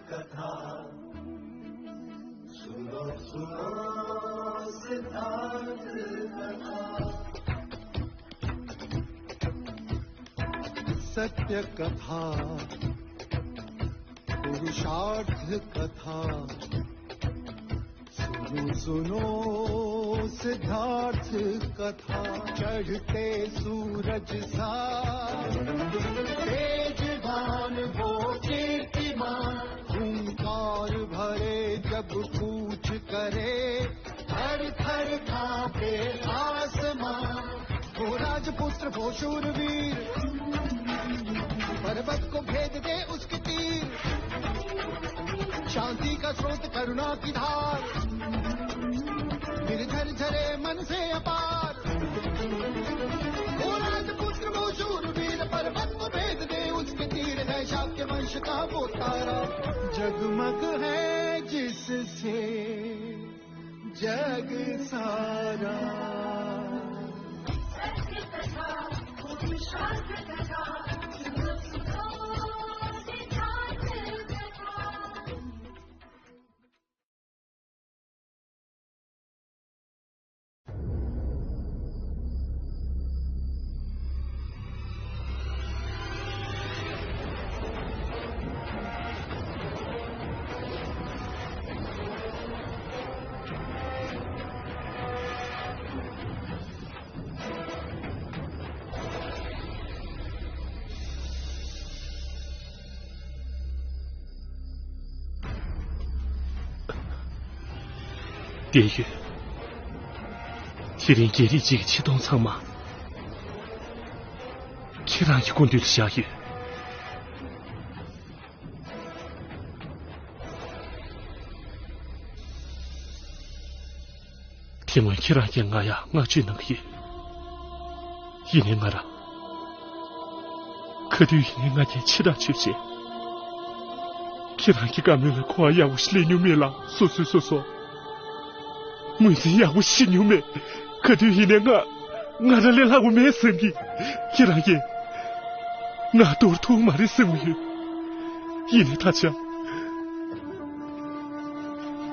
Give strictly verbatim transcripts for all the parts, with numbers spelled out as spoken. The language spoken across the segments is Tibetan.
कथा सुनो सुनो सिद्धांत कथा। सत्य कथा पुरुषार्थ कथा सुनो सुनो सिद्धार्थ कथा। चढ़ते सूरज सा तेजवान वो कीर्तिमान। हुंकार भरे जब कूच करे थर थर कांपे आसमान। वो राजपुत्र वो शूरवीर पर्वत को भेद दे उसके तीर। शांति का स्रोत करुणा की धार निर्झर झरे मन से अपार। वो राजपुत्र वो शूरवीर पर्वत को भेद दे उसके तीर है शाक्य वंश का वो तारा। जगमग है जिससे जग सारा। བསྟན་ཡོད། དེ་རིང་རྒྱལ་རིགས་གཅིག་གི་ཆེ་མཐོང་ཚང་མ་ཁྱེད་རང་གི་སྐུ་མདུན་དུ་བཞག་ཡོད། དེ་སྔོན་ཁྱེད་རང་གིས་ང་ཡ་བསྔགས་བརྗོད་གནང་གི་ཡོད། ཡིན་ནའི་ང་རང་ག་དུས་ཡིན་ནའི་ང་རྒྱལ་ཆེ་དྲགས་བྱས་བྱས། ཁྱེད་རང་གི་བཀའ་མོལ་ལ་གོ་བ་ཡག་པོ་ཞིག་ལེན་མྱོང་མེད་ལ། སོ་སོས་སོ་སོ་ངོས་འཛིན་ཡག་པོ་ཞིག་བྱེད་མྱོང་མེད། ག་དུས་ཡིན་ནའི་ང་ང་རང་ལས་ལྷག་པ་མེད་བསམ་གི། ཁྱེད་རང་གིས་ང་འདོར་ཐུབ་མ་རེད་བསམ་གི་ཡོད། ཡིན་ནའི་ད་ཆ་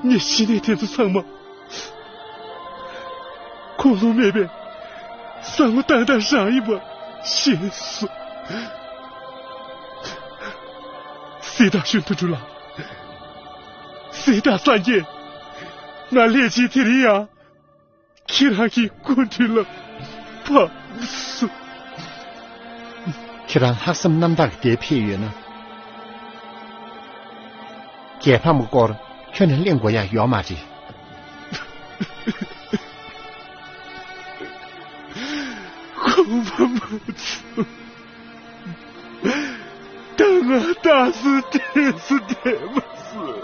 ངས་ཤི་ནས་དེ་ཚོ་ཚང་མ་ཁུངས་ལུང་མེད་པའི་བསམ་བློ་བཏང་སྟངས་རང་ཡིན་པ་ཤེས་སོང་། གཟིགས་དང་གཞོན་དུ་འགྲུལ་ལ། གཟིགས་དང་སངས་རྒྱས། ང་ལྷས་བྱིན་དེ་རིང་ཡང་ཁྱེད་རང་གི་སྐུ་མདུན་ལ་ཕབ་སོང་། ཁྱེད་རང་ལྷག་བསམ་རྣམ་དག་གིས་འདིར་ཕེབས་ཡོད་ན། རྒྱལ་ཕམ་གྱི་སྐོར་ཁྱོན་ནས་གླེང་དགོས་ཡ་ཡོད་མ་རེད། ཁོམ་པ་མ་ཚོམས། ད་ང་རྟགས་སུ་དེས་སུ་བསྡད་མ་སོང་།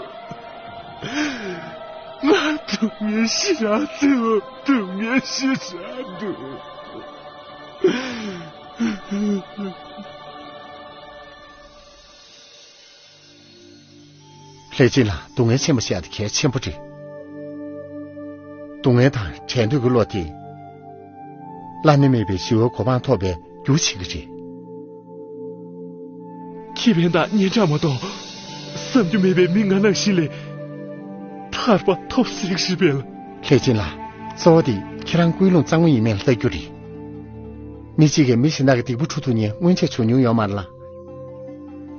ང་སྡུག་བསྔལ་ཞེ་དྲག་ཚོར། སྡུག་བསྔལ་ཞེ་དྲག་འདུག། ལྷས་བྱིན་ལགས། སྡུག་བསྔལ་ཆེན་པོ་བཤད་དེ་གལ་ཆེན་པོ་རེད། སྡུག་བསྔལ་དང་བྲལ་འདོད་ཀྱི་བློ་དེ། བླ་ན་མེད་པའི་ཞི་བའི་གོ་འཕང་ཐོབ་པའི་རྒྱུ་བྱེད་ཀྱི་རེད། ཁེ་ཕན་དང་སྙན་གྲགས་མ་གཏོགས། བསམ་རྒྱུ་མེད་པའི་མི་ང་ནང་བཞིན་ལས་ཐར་པ་ཐོབ་སྲིད་ཀྱི་རེད་པས་ལགས། ལྷས་བྱིན་ལགས། གཙོ་བོ་དེ་ཁྱེད་རང་ཀུན་སློང་གཙང་མ་ཡིན་མིན་ལྟ་རྒྱུ་རེད། མི་གཅིག་གིས་མི་གཞན་དག་གི་སྡིག་པ་འཁྲུ་ཐུབ་མཁན་སྔོན་ཆད་བྱུང་མྱོང་ཡོད་མ་རེད་ལ།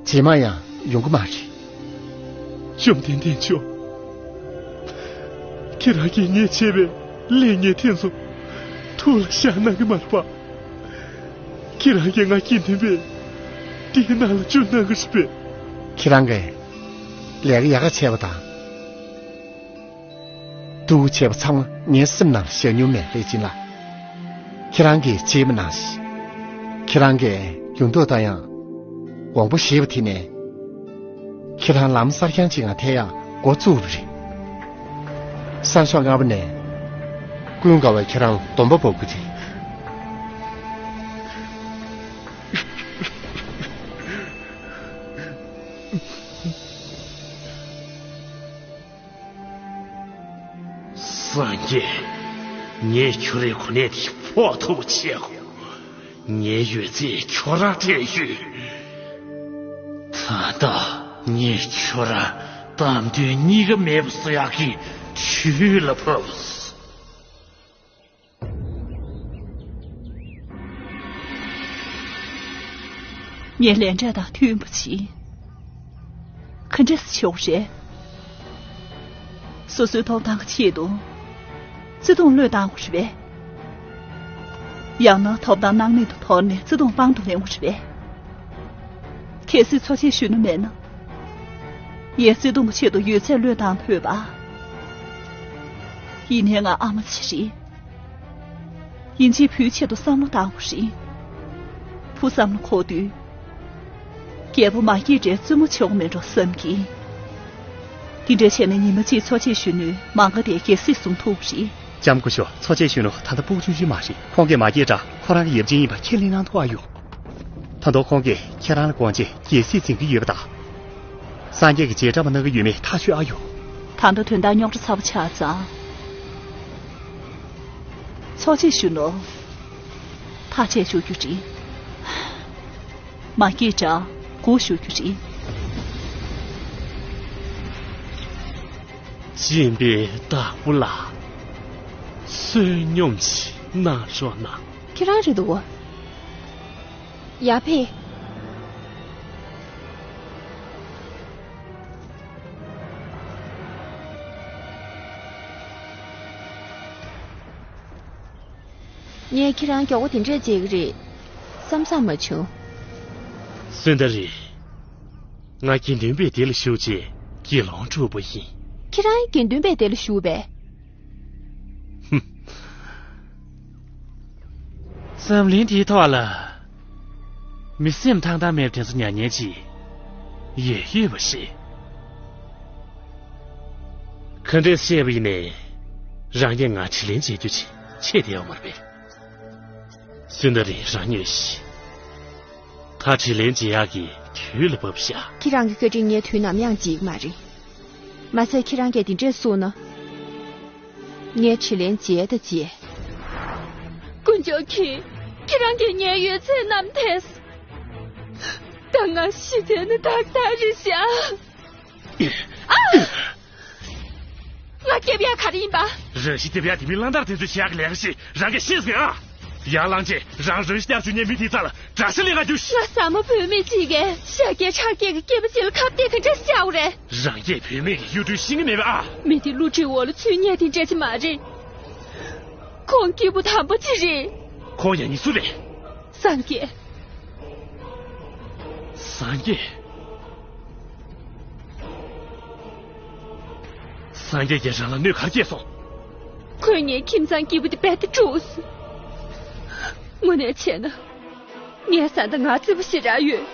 རྗེས་མ་ཡང་ཡོང་གི་མ་རེད། བཅོམ་ལྡན་འདས་མཆོག། ཁྱེད་རང་གིས་ངས་བྱས་པའི་ལས་ངན་དེ་ཚོ་ཐུགས་ལ་བཞག་གནང་གི་མ་རེད་པ། ཁྱེད་རང་གིས་ང་དགེ་འདུན་པའི་སྡེ་ནང་ལ་བཅུག་གནང་གི་རེད་པས། ཁྱེད་རང་གིས་ལས་ཀ་ཡག་ག་བྱས་པ་དང་། སྡུག་པོ་བྱས་པ་ཚང་མ་ངའི་སེམས་ནང་བཞག་མྱོང་མེད། ལྷས་བྱིན་ལགས། ཁྱེད་རང་གིས་བྱས་པ་ནང་བཞིན། ཁྱེད་རང་གིས་ཡོང་འདོད་དང་ཡང་དགོངས་པ་བཞེས་པ་དེ་ནས། ཁྱེད་རང་ལམ་གསར་རྐྱང་ཅིག་ངང་ཐེག་ཡག་འགོ་བཙུགས་པ་རེད། སང་ཞོགས་སྔ་པོ་ནས་ཀུན་དགའ་བོས་ཁྱེད་རང་ལ་སྡོམ་པ་འབོག་གི་རེད། སངས་རྒྱས། ངས་ཁྱོད་རའི་གོ་གནས་དེ་ཕོག་ཐུབ་པ་བྱེད་དགོས། ངའི་ཡོད་ཚད་ཁྱོད་རང་སྤྲད་ཡོད། ད་ལྟ་ ངས་ཁྱོད་རང་གཏམ་དོན་གཉིས་ཀ་མེད་པ་བཟོ་ཡག་གི་དུས་ལ་བབས། ངས་ལས་འབྲས་དང་མཐུན་པ་བྱེད། ག་འདྲས་སེ་བྱེད་དགོས་རེད། སོ་སོའི་ཐོབ་ཐང་གི་ཆེད་དུ་བརྩེ་དུང་བློས་བཏང་དགོས་རེད་པས། ཡང་ན་ཐོབ་ཐང་སྣང་མེད་དུ་དོར་ནས་བརྩེ་དུང་དཔང་དུ་ལེན་དགོས་རེད་པས། གལ་སྲིད་འཚོ་བྱེད་གཞོན་ནུ་མེད་ན། ངས་བརྩེ་དུང་གི་ཆེད་དུ་ཡོད་ཚད་བློས་བཏང་ཕོད་པ། ཡིན་ནའི་ང་ཨ་མ་ཅིག་རེད། ཡིན་གཅིག་བུའི་ཆེད་དུ་བསམ་བློ་བཏང་དགོས་རེད། བུ་བསམ་བློ་འཁོར་དུས། རྒྱལ་པོ་མ་སྐྱེས་དགྲས་བཙུན་མོ་བྱེད་དགོས་མེད་འགྲོ་བསམ་གྱིས། འདི་འདྲ་བྱས་ན་ཉི་མ་གཅིག་འཚོ་བྱེད་གཞོན་ནུའི་མ་མག་དེ་རྒྱལ་སྲིད་བཟུང་ཐུབ་རེད། ལྕམ་སྐུ་ཞབས། འཚོ་བྱེད་གཞོན་ནུ་ད་ལྟ་ཕྲུ་གུ་ཆུང་ཆུང་མ་རེད། ཁོང་གིས་མ་སྐྱེས་དགྲ་ཁོ་རང་གི་ཡབ་ཆེན་ཡིན་པ་ཁས་ལེན་གནང་ཐུབ་ཨ་ཡོད། ད་དུང་ཁོང་གིས་ཁྱེད་རང་ལ་དགོངས་བྱས་རྒྱལ་སྲིད་འཛིན་གྱི་ཡོད་པ་དང་། སངས་རྒྱས་ཀྱི་རྗེས་འབྲང་པ་གནང་གི་ཡོད་མེད་ཐག་ཆོད་ཨ་ཡོད། ད་ལྟ་དོན་དག་རྙོག་དྲ་ཚ་པོ་ཆགས་ཙང་། འཚོ་བྱེད་གཞོན་ནུ། ཐག་བཅད་ཆོག་རྒྱུ་རེད། མ་སྐྱེས་དགྲ་སྒུག་ཞུ་རྒྱུ་རེད། སྦྱིན་པའི་བདག་པོ་ལགས། བསོད་སྙོམས་ཤིག་གནང་རོགས་གནང་། ཁྱེད་རང་རེད་འདུག་གོ། ཡར་ཕེབས། ངས་ཁྱེད་རང་མགྱོགས་པོ་དེ་འདྲས་བྱེད་ཀྱི་རེད་བསམ་བསམ་མ་བྱུང་། སུན་དར་རི། ང་དགེ་འདུན་པའི་སྡེ་ལ་ཞུགས་རྗེས་དགེ་སློང་གྲུབ་པ་ཡིན། ཁྱེད་རང་དགེ་འདུན་པའི་སྡེ་ལ་ཞུགས་པས། ཧུམ། འཛམ་གླིང་འདིའི་ཐོག་ལ། མི་སེམས་ཐང་ཐང་མེད་པ་དེ་ཚོ་ཉར་མཁན་ཅིག་ཡོད་ཡོད་པ་ཞིག་ག་འདྲས་བཤད་པ་ཡིན་ནའི། རང་གིས་ང་དྲིན་ལན་འཇལ་དུས་ཆེད་དུ་ཡོད་མ་རེད་པས། སུན་དར་རི། རང་མྱོང་ཤིག་ད་དྲིན་ལན་འཇལ་ཡག་གི་དུས་ལ་བབས་ཤག་ཁྱེད་རང་གི་བཀའ་དྲིན་ངས་དུས་ནམ་ཡང་བརྗེད་ཀྱི་མ་རེད། མ་ཟད་ཁྱེད་རང་གིས་འདི་འདྲས་གསུངས་ན། ངས་དྲིན་ལན་འཇལ་དང་འཇལ། དཀོན་མཆོག་གིས་ཁྱེད་རང་གིས་ངའི་ཡོད་ཚད་བསྣམས་ཐལ། ད་ང་ཤི་བསྡད་ན་ཏག་ཏག་རེད་ཤག་ཨ། ང་སྐྱེབ་ཡག་ག་རེ་ཡིན་པ། རང་ཤི་སྟེར་ཡག་དེ་མིན་གླང་དར་དེ་ཚོས་བྱེད་ཡག་གི་ལས་ཀ་ཞིག་རང་གིས་ཤེས་ཟིན་ཨ། ཡར་ལངས་རྗེས་རང་རང་ཤི་སྟེར་བཅུག་མཁན་མི་དེའི་རྩ་ལ་དགྲ་ཤ་ལེན་ག་རྒྱུགས་ཤིག་ང་ཟ་མ་བུད་མེད་ཅིག་གིས་ཤ་སྐྱེས་ཁྲག་སྐྱེས་ཀྱི་སྐྱེས་པ་ཅིག་ལ་ཁ་གཏད་ག་འདྲ་བྱ་དགོས་རེད། རང་སྐྱེས་བུད་མེད་ཀྱི་གཡུ་སྒྲོན་ཤེས་ཀྱི་མེད་པས་ཨ། མི་དེ་བསླུ་བྲིད་འོག་ལ་ཚུད་མཁན་དེ་འདྲ་ཅིག་མ་རེད། ཁོང་སྐྱེས་བུ་དམ་པ་ཅིག་རེད། ཁོང་ཡང་ནི་སུ་རེད། སངས་རྒྱས། སངས་རྒྱས། སངས་རྒྱས་ཀྱིས་རང་ལ་གནོད་ག་རེ་སྐྱེལ་སོང་། ཁོས་ངའི་ཁྱིམ་ཚང་སྐྱིད་པོ་དེ་རྦད་དེ་དཀྲུགས་སོང་། དངོས་གནས་བྱས་ན། ངའི་བཟའ་ཟླ་ང་བརྩེ་པོ་ཞེ་དྲག་ཡོད།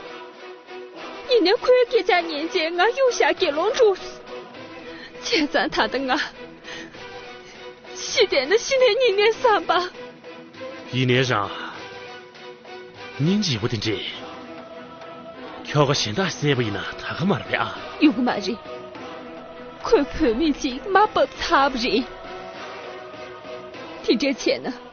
ཡིན་ནའི་ཁོའི་སྐད་ཆ་ཉན་རྗེས་ང་གཡུག་བཞག་དགེ་སློང་འགྲོ་སོང་། བྱས་ཙང་ད་ལྟ་ང་ཤི་བསྡད་ན་ཤི་ནས་སྙིང་ནས་བསམ་པ། ཡིན་ནའི་རང་། སྙིང་རྗེ་པོ་དེ་འདྲས། ཁྱོ་ག་གཞན་དག་བསད་པ་ཡིན་ན་ད་ག་མ་རེད་པས་ཨ། ཡོང་གི་མ་རེད། ཁོས་བུད་མེད་ཅིག་མ་བབས་ཚར་བ་རེད། དེ་འདྲས་བྱས་ན།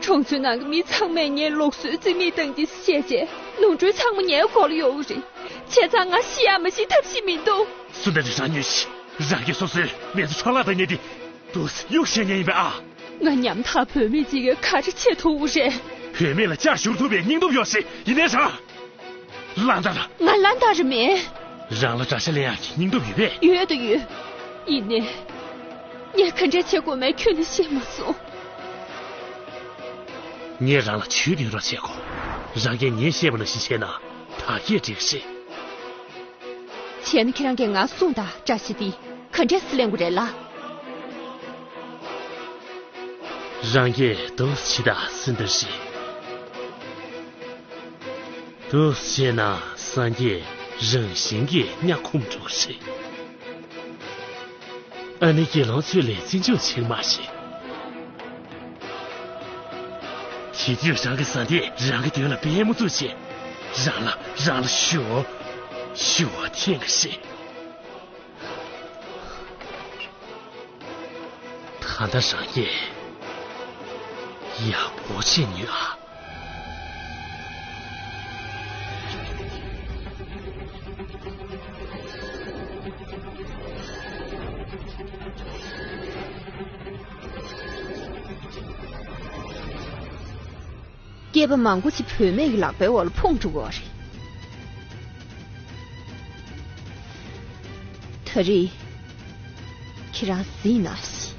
གྲོང་ཚོའི་ནང་གི་མི་ཚང་མས་ངའི་ལུགས་སྲོལ་རྩིས་མེད་བཏང་རྒྱུ་ཞེས་བྱས་ནོར་འཁྲུལ་ཚང་མ་ངའི་མགོ་ལ་ཡོང་གི་རེད། བྱས་ཙང་ང་ཤི་ཡག་མ་ཤི་ཐབས་ཤེས་མི་འདུག་སུ་འདྲ་ཞིག་རང་ཉོན་ཞིག་རང་གིས་སོ་སོའི་མེ་ཚོ་འཕྲོ་བརླག་བཏང་མཁན་དེ། འདུག་སེ་གཡུག་བཞག་མཁན་ཡིན་པས་ཨ། ང་ཉམ་ཐག་བུད་མེད་ཅིག་གིས་ག་རེ་བྱེད་ཐུབ་རེད། བུད་མེད་ལ་ལྕག་གཞུ་ཐུག་པའི་སྙིང་སྟོབས་ཡོད་ཞིག་ཡིན་ནའི་རང་། གླང་དར། ང་གླང་དར་མིན། རང་ལ་དགྲ་ཤ་ལེན་ཡག་གི་སྙིང་སྟོབས་ཡོད་པས། ཡོད་དང་ཡོད། ཡིན་ནའི། ངས་ག་འདྲས་བྱེད་དགོས་མིན་ཁྱོན་ནས་ཤེས་མ་སོང་། ངས་རང་ལ་ཇུས་འདོན་རོགས་བྱེད་དགོས། རང་གིས་ངས་བཤད་པ་ནང་བཞིན་བྱས་ན་ད་གས་འགྲིག་རེད། བྱས་ན་ཁྱེད་རང་གིས་ང་གསུངས་དང་། དགྲ་ཤ་འདི་ག་འདྲས་སེ་ལེན་དགོས་རེད་ལ། རང་གིས་འདུག་སེ་བྱེད་དང་། སུན་དར་རི། འདུག་སེ་བྱས་ན་སངས་རྒྱས་རང་བཞིན་གྱིས་དམྱལ་ཁོ་འགྲོ་གི་རེད། ཨ་ནི་དགེ་སློང་ཚོས་ལས་བརྩི་འཇོག་བྱེད་ཀྱི་མ་རེད། དེ་དུས་རང་གི་བཟའ་ཟླས་རང་གི་མདུན་ལ་པད་མོ་བཙུགས་བྱས། རང་ལ་རང་ལ་ཞུ་བ་ཞུ་བ་འཐེན་གི་རེད། ད་ལྟ་རང་གིས་ཡག་པོ་བྱས་ཉོན་ཨ། སྐྱེས་པ་མང་པོ་ཅིག་བུད་མེད་ཀྱི་ལག་པའི་འོག་ལ་ཕུང་འགྲོ་གི་ཡོད་རེད། ད་རེས་ཁྱེད་རང་གཟིགས་གནང་ཞིག་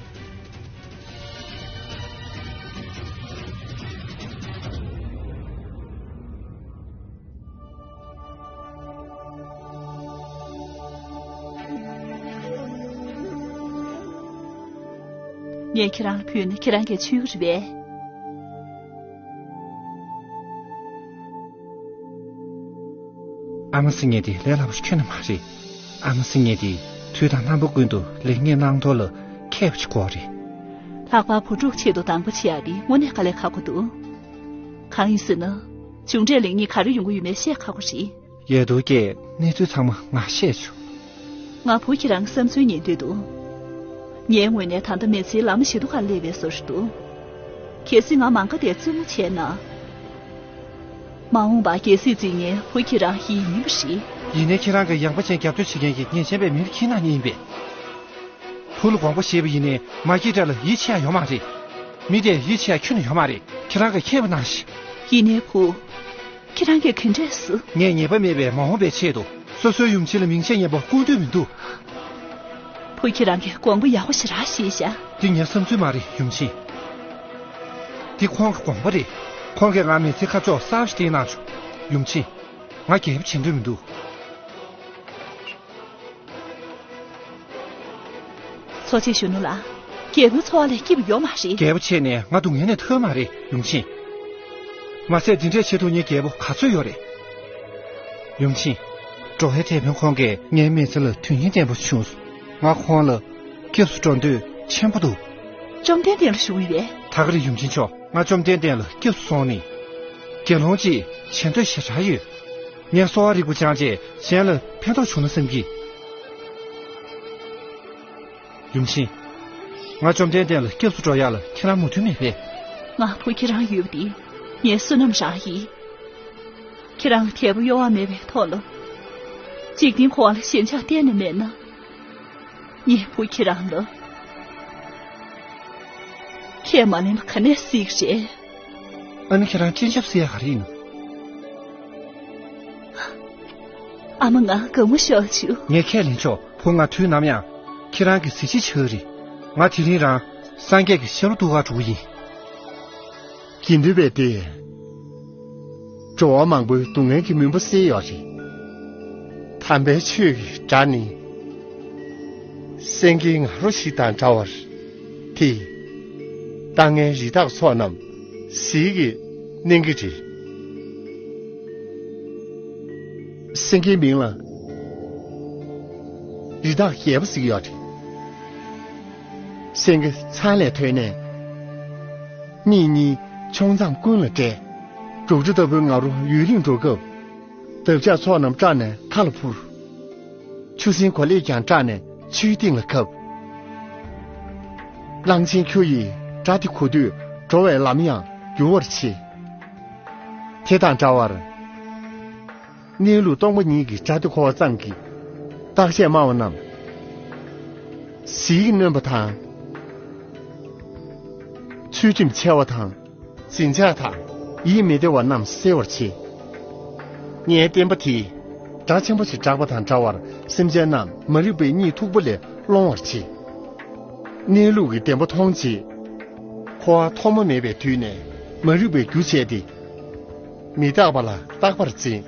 ངས་ཁྱེད་རང་ལ་ཕུལ་ན་ཁྱེད་རང་གིས་འཚོལ་གྱི་རེད་པས། ཨ་མ་ཟེར་མཁན་དེ་ལས་སླ་པོ་ཞིག་ཁྱོན་ནས་མ་རེད། ཨ་མ་ཟེར་མཁན་དེ་དུས་དང་རྣམ་པ་ཀུན་ཏུ་ལེགས་ཉེས་བླང་དོར་ལ་མཁས་པ་ཞིག་དགོས་རེད། ལྷག་པར་བུ་ཕྲུག་ཆེད་དུ་སྡང་པོ་བྱེད་ཡག་དེ་དངོས་གནས་དཀའ་ལས་ཁག་པོ་འདུག་གང་ཡིན་ཟེར་ན། མཇུག་འབྲས་ལེགས་ཉེས་ག་རེ་ཡོང་གི་ཡོད་མེད་བཤད་ཁག་པོ་རེད། ཡ་དོ་སྐྱེས། གནས་ཚུལ་ཚང་མ་ང་ཤེས་བྱུང་། ང་བུ་ཁྱེད་རང་གི་བསམ་ཚུལ་ཉན་འདོད་འདུག་ངའི་ངོས་ནས་ད་ལྟ་མི་ཚེའི་ལམ་ཞེ་དྲག་སླེབས་པའི་བཟོ་ཞིག་འདུག་གལ་སྲིད་ང་མ་དགའ་དེ་བཙུན་མོ་བྱས་ན། མ་འོངས་པར་རྒྱལ་སྲིད་འཛིན་མཁན་བུ་ཁྱེད་རང་ཡིན་མིན་པ་རེད། ཡིན་ནའི་ཁྱེད་རང་གི་ཡངས་པ་ཅན་རྒྱབ་སྐྱོར་བྱེད་མཁན་གྱི་ཉེས་ཅན་པའི་མི་ཁྱེད་རང་ཉིད་ཡིན་པས། བུ་ལ་དགོངས་པ་བཞེས་པ་ཡིན་ནའི་མ་སྐྱེས་དགྲ་ལ་ཡིད་ཆེས་ཡག་ཡོད་མ་རེད། མི་དེར་ཡིད་ཆེས་ཡག་ཁྱོན་ནས་ཡོད་མ་རེད། ཁྱེད་རང་གིས་མཁྱེན་པ་གནང་ཞིག་ཡིན་ནའི་བུ། ཁྱེད་རང་གིས་ག་འདྲས་སུ། ངས་ཉེས་པ་མེད་པའི་མ་འོངས་པའི་ཆེད་དུ་སོ་སོའི་ཡུམ་ཆེན་ལ་མིང་ཆད་ཉེས་པ་བཀོད་འདོད་མི་འདུག་བུ་ཁྱེད་རང་གིས་དགོངས་པ་ཡག་པོ་ཞེ་དྲག་བཞེས་ཤག་འདི་ངའི་བསམ་ཚུལ་མ་རེད་ཡུམ་ཆེན། འདི་ཁོང་གི་དགོངས་པ་རེད། ཁོང་གིས་ང་མི་ཚེའི་ཁ་ཕྱོགས་གསར་པ་ཞིག་བསྟན་གནང་བྱུང་། ཡུམ་ཆེན། ང་རྒྱལ་པོ་བྱེད་འདོད་མི་འདུག་འཚོ་བྱེད་གཞོན་ནུ་ལགས། རྒྱལ་པོའི་འཚོ་བ་ལས་སྐྱིད་པ་ཡོད་མ་རེད། རྒྱལ་པོ་བྱས་ནས་ང་སྡུག་བསྔལ་ནས་ཐར་མ་རེད་ཡུམ་ཆེན། མ་ཟད་འདི་འདྲས་བྱེད་ཐུབ་མཁན་རྒྱལ་པོ་ག་ཚོད་ཡོད་རེད། ཡུམ་ཆེན། འགྲོ་བའི་དེད་དཔོན་ཁོང་གིས་ངའི་མི་ཚེ་ལ་དོན་སྙིང་ལྡན་པོ་བྱུང་སོང་། ང་ཁོང་ལ་སྐྱབས་སུ་འགྲོ་འདོད་ཆེན་པོ་འདུག་བཅོམ་ལྡན་འདས་ལ་ཞུ་གི་ཡོད་པས། ད་ག་རེ་ཡུམ་ཆེན་མཆོག་ང་བཅོམ་ལྡན་འདས་ལ་སྐྱབས་སུ་སོང་ནས། དགེ་སློང་ཅིག་བྱེད་འདོད་ཞེ་དྲག་ཡོད། ངས་གསོ་བ་རིག་པ་སྦྱངས་རྗེས་གཞན་ལ་ཕན་ཐོགས་བྱུང་ན་བསམ་གི། ཡུམ་ཆེན། ང་བཅོམ་ལྡན་འདས་ལ་སྐྱབས་སུ་འགྲོ་ཡག་ལ་ཁྱེད་རང་མོས་མཐུན་མེད་པས། ང་བུ་ཁྱེད་རང་ཡོད་པ་འདི་ངའི་བསོད་ནམས་རང་ཡིན། ཁྱེད་རང་ལ་དལ་པོ་གཡོ་བ་མེད་པའི་ཐོག་ལ། འཇིག་རྟེན་འཁོར་བ་ལ་ཞེན་ཆགས་གཏན་ནས་མེད་ན། ངའི་བུ་ཁྱེད་རང་ལ་ཁས་མ་ལེན་པ་ག་ནས་སྲིད་རེད། ཨ་ནི་ཁྱེད་རང་སྤྱན་ཆབ་བསིལ་ཡག་ག་རེ་ཡིན། ཨ་མ་ང་དགའ་མོ་ཤོར་བྱུང་། ངས་ཁས་ལེན་ཆོག་བུ་ང་དུས་ནམ་ཡང་ཁྱེད་རང་གི་གཟི་བརྗིད་ཆགས་རེད། ང་དེ་རིང་རང་སངས་རྒྱས་ཀྱི་ཞབས་ལ་གཏུག་གར་འགྲོ་གི་ཡིན། དགེ་འདུན་པས་ཏེ། འགྲོ་བ་མང་པོའི་སྡུག་བསྔལ་གྱི་མུན་པ་སེལ་ཡོད་རེད། དམ་པའི་ཆོས་ཀྱི་སྒྲ་ནི། སེང་གེའི་ང་རོ་ཞིག་དང་འདྲ་བར། དེས་ལྟ་མཁན་རི་དྭགས་ཚོགས་རྣམས་ཟིལ་གྱིས་མནན་གྱི་རེད། སེང་གེའི་མིང་ལ་རི་དྭགས་རྒྱལ་པོ་ཟེར་གྱི་ཡོད་རེད། སེང་གེ་ཚང་ལས་ཐོན་ནས། གཉིས་གཉིས་ཕྱོགས་མཚམས་ཀུན་ལ་བསྒྲལ། འབྲུག་སྒྲ་ལྟ་བུའི་ང་རོ་ཡུན་རིང་སྒྲོག་སྐབས། འདབ་ཆགས་ཚོགས་རྣམས་སྐྲག་ནས་མཐའ་ལ་འཕུར། ཆུ་སྲིན་གོ་ལེགས་ཀྱང་སྐྲག་ནས་ཆུའི་སྟེང་ལ་བབས། གླང་ཆེན་ཁྱུ་ཡིས་སྒྲ་དེ་གོ་དུས་འགྲོ་བའི་ལམ་ཡང་འགྱུར་བར་བྱེད། དེ་དང་འདྲ་བར། གནས་ལུགས་སྟོང་པ་ཉིད་ཀྱི་སྒྲ་དེ་གོ་བ་ཙམ་གྱིས་བརྟག་དཔྱད་སྨྲ་བ་རྣམས་ཟིལ་གྱིས་གནོན་པ་དང་། ཚུལ་ཁྲིམས་འཆལ་བ་དང་། འཛིན་ཆགས་དང་ཡིད་མི་བདེ་བ་རྣམས་སེལ་བར་བྱེད། ངའི་བསྟན་པ་དེས་སྒྲ་ཆེན་པོ་ཞིག་བསྒྲགས་པ་དང་འདྲ་བར་སེམས་ཅན་རྣམས་མ་རིག་པའི་གཉིད་མཐུག་པོ་ལས་སློང་བར་བྱེད། གནས་ལུགས་ཀྱི་བདེན་པ་མཐོང་རྗེས། འཁོར་བ་ཐོག་མ་མེད་པའི་དུས་ནས་མ་རིག་པའི་རྒྱུ་བྱས་ཏེ། མི་རྟག་པ་ལ་རྟག་པར་འཛིན།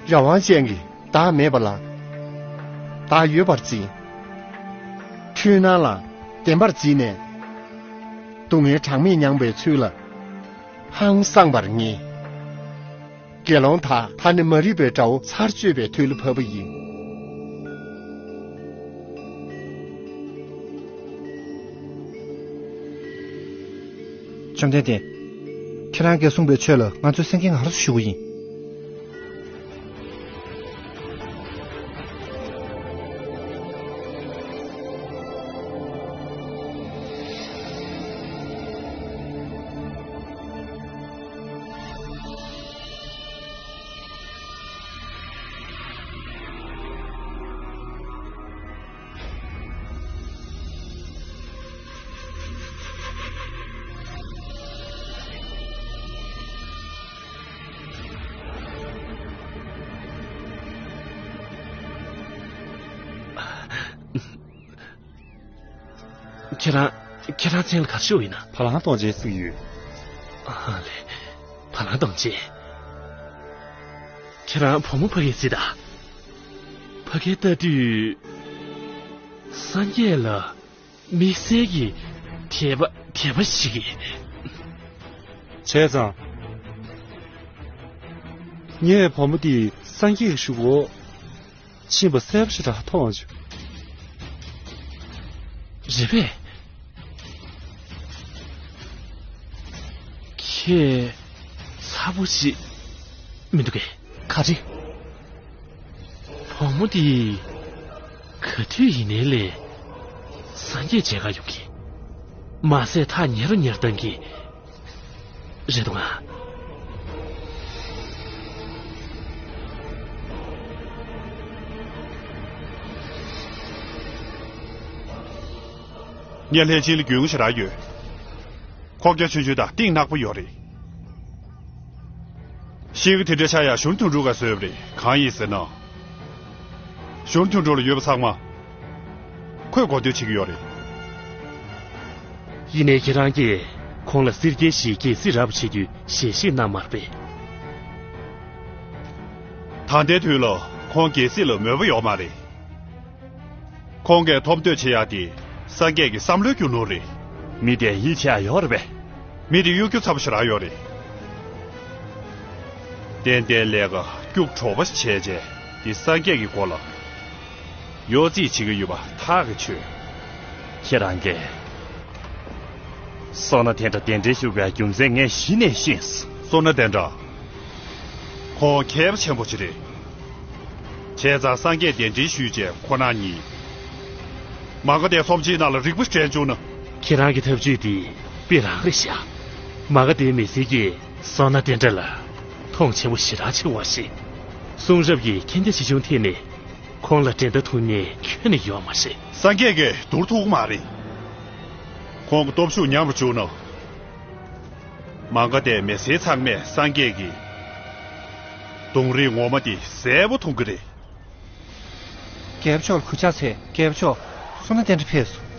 རང་དབང་ཅན་གྱི་བདག་མེད་པ་ལ་བདག་ཡོད་པར་འཛིན། འཁྲུལ་སྣང་ལ་བདེན་པར་འཛིན་ནས། སྡུག་བསྔལ་གྲངས་མེད་མྱངས་པའི་ཚུལ་ལ་ཧང་སངས་པར་ངེས། དགེ་སློང་དག་ད་ནི་མ་རིག་པའི་དགྲ་བོ་ཚར་གཅོད་པའི་དུས་ལ་བབ་པ་ཡིན། བཅོམ་ལྡན་འདས། ཁྱེད་རང་གིས་གསུངས་པའི་ཆོས་ལ་ང་ཚོས་སེང་གེ་ང་རོ་ཞུ་གི་ཡིན། ཁྱེད་རང་ཁྱེད་རང་མཚན་ལ་ག་རེ་ཞུ་ཡིན་ན། བ་ལང་གཏོང་བྱེད་ཟེར་གྱི་ཡོད། ཨ་ལེ། བ་ལང་གཏོང་བྱེད། ཁྱེད་རང་བུ་མོ་ཕ་གིར་གཟིགས་དང་། ཕ་གིར་ལྟ་དུས། སངས་རྒྱས་ལ་དམིགས་བསལ་གྱི་དད་པ་དད་པ་ཞིག་གིས། བྱས་ཙང་། ངས་བུ་མོ་འདི་སངས་རྒྱས་ཀྱི་གཞུག་གུ་ཕྱིན་པ་གསལ་པོ་ཞེ་དྲག་མཐོང་བྱུང་། རེད་པས། ཁྱེད་གསལ་པོ་ཞིག་མི་འདུག་གས། ག་རེ། བུ་མོ་འདི་ག་དུས་ཡིན་ནའི་ལས་སངས་རྒྱས་མཇལ་ཁ་ཡོང་གི། མ་ཟད་ཐག་ཉེ་རུ་ཉེ་རུ་བཏང་གི། རེད་འདུག་ཨ། ངས་ལྷས་བྱིན་ལ་རྒྱུས་མངའ་ཞེ་དྲག་ཡོད། ཁོག་རྒྱ་ཆུང་ཆུང་དང་གཏིང་ནག་པོ་ཡོད་རེད། ཤེལ་སྒོ་དེ་འདྲ་ཆགས་ཡག་གཞུང་དོན་གྲུབ་ག་བཟོས་པ་རེད། གང་ཡིན་ཟེར་ན། གཞུང་དོན་གྲུབ་ལ་ཡོད་པ་ཚང་མ་ཁོས་གོ་ཐོས་བྱེད་ཀྱི་ཡོད་རེད། ཡིན་ནའི་ཁྱེད་རང་གིས་ཁོང་ལ་སེར་སྐྱའི་ཞིག་རྒྱལ་སྲིད་རབ་བྱེད་རྒྱུའི་ཞལ་བཞེས་གནང་མ་རེད་པས། ད་ལྟའི་དུས་ལ་ཁོང་རྒྱལ་སྲིད་ལ་མོས་པ་ཡོད་མ་རེད། ཁོང་གིས་ཐོབ་འདོད་བྱེད་ཡག་དེ་སངས་རྒྱས་ཀྱི་བསམ་བློའི་རྒྱུ་ནོར་རེད། མི་དེ་ཡིད་ཆེས་ཡག་ཡོད་རེད་པས། མི་དེ་གཡོ་སྒྱུ་ཚ་པོ་ཞེ་དྲག་ཡོད་རེད། ཏན་ཏན་ལས་ཀ་སྐྱུག་བྲོ་བ་ཞིག་བྱས་རྗེས་དེ་སངས་རྒྱས་ཀྱི་མགོ་ལ་གཡོ་རྩིས་བྱེད་ཀྱི་ཡོད་པ་ཐག་གིས་ཆོད། ཁྱེད་རང་གིས་བསོད་ནམས་དེ་འདྲ་གདན་འདྲེན་ཞུ་དགོས་རྒྱུ་མཚན་ངས་གཞི་ནས་ཤེས་སོང་། བསོད་ནམས་དེ་འདྲ། ཁོང་མཁས་པ་ཆེན་པོ་ཅིག་རེད། བྱས་ཙང་སངས་རྒྱས་གདན་འདྲེན་ཞུས་རྗེས་ཁོ་ན་ཉིད་མ་ག་དྷའི་ཚོམས་ཆེན་ནང་ལ་རིག་པ་སྤྲད་བཅུག་ན། ཁྱེད་རང་གི་ཐབས་ཇུས་འདི་དཔེ་རང་རེད་ཤག། མ་ག་དྷའི་མི་སེར་གྱིས་བསོད་ནམས་དེ་འདྲ་ལ་མཐོང་ཆེན་པོ་ཞེ་དྲག་ཆེ་བ་ཞིག། གསུང་རབ་ཀྱི་མཁྱེན་རྒྱ་ཆེ་ཆུང་ཐད་ནས་ཁོང་ལ་འགྲན་ཟླ་ཐུབ་མཁན་ཁྱོན་ནས་ཡོད་མ་རེད། སངས་རྒྱས་ཀྱིས་བསྡུར་ཐུབ་ཀྱི་མ་རེད། ཁོང་གི་སྟོབས་ཤུགས་ཉམས་རུ་བཅུག་ན། མ་ག་དྷའི་མི་སེར་ཚང་མས་སངས་རྒྱས་ཀྱི་གདོང་རིས་ངོ་མ་དེ་གསལ་པོ་མཐོང་གི་རེད། རྒྱལ་པོ་མཆོག་ལ་གུས་ཕྱག་འཚལ། རྒྱལ་པོ་མཆོག། བསོད་ནམས་དེ་འདྲ་ཕེབས་སོང་།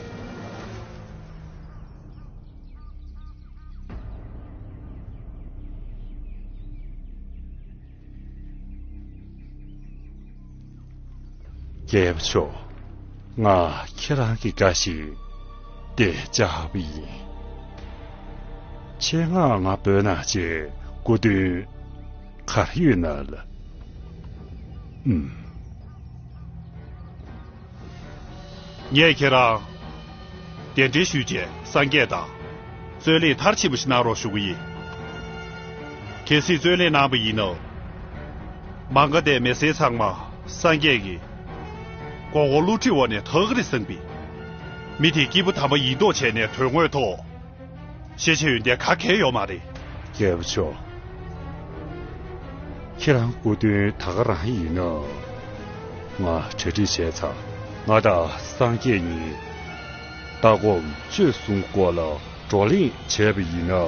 རྒྱལ་པོ་མཆོག། ང་ཁྱེད་རང་གི་བཀའ་བཞིན་དེ་བཅར་བ་ཡིན། ཆེད་མངགས་ང་བོད་ནང་བྱེད་སྐུ་དོན་ག་རེ་ཡོད་ན་ལབ། ཨུམ། ངས་ཁྱེད་རང་གདན་འདྲེན་ཞུས་རྗེས་སངས་རྒྱས་དང་རྩོད་གླེང་མཐར་ཕྱིན་པ་ཞིག་གནང་རོགས་ཞུ་གི་ཡིན། གལ་སྲིད་རྩོད་གླེང་གནང་པ་ཡིན་ན། མ་ག་དྷའི་མི་སེར་ཚང་མ་སངས་རྒྱས་ཀྱི་མགོ་སྐོར་བསླུ་བྲིད་འོག་ནས་ཐར་གི་རེད་བསམ་པའི། མི་དེ་སྐྱེས་བུ་དམ་པ་ཡིན་མདོག་བྱས་ནས་དོན་དངོས་ཐོག་ཤེས་བྱ་ཡོན་ཏན་ག་གེ་ཡོད་མ་རེད། རྒྱལ་པོ་མཆོག། ཁྱེད་རང་སྐུ་དོན་ད་ག་རང་ཡིན་ན། ང་གྲ་སྒྲིག་བྱས་ཚར། ང་དང་སངས་རྒྱས་གཉིས་ལྟ་སྒོམ་སྤྱོད་གསུམ་སྐོར་ལ་བགྲོ་གླེང་བྱས་པ་ཡིན་ན།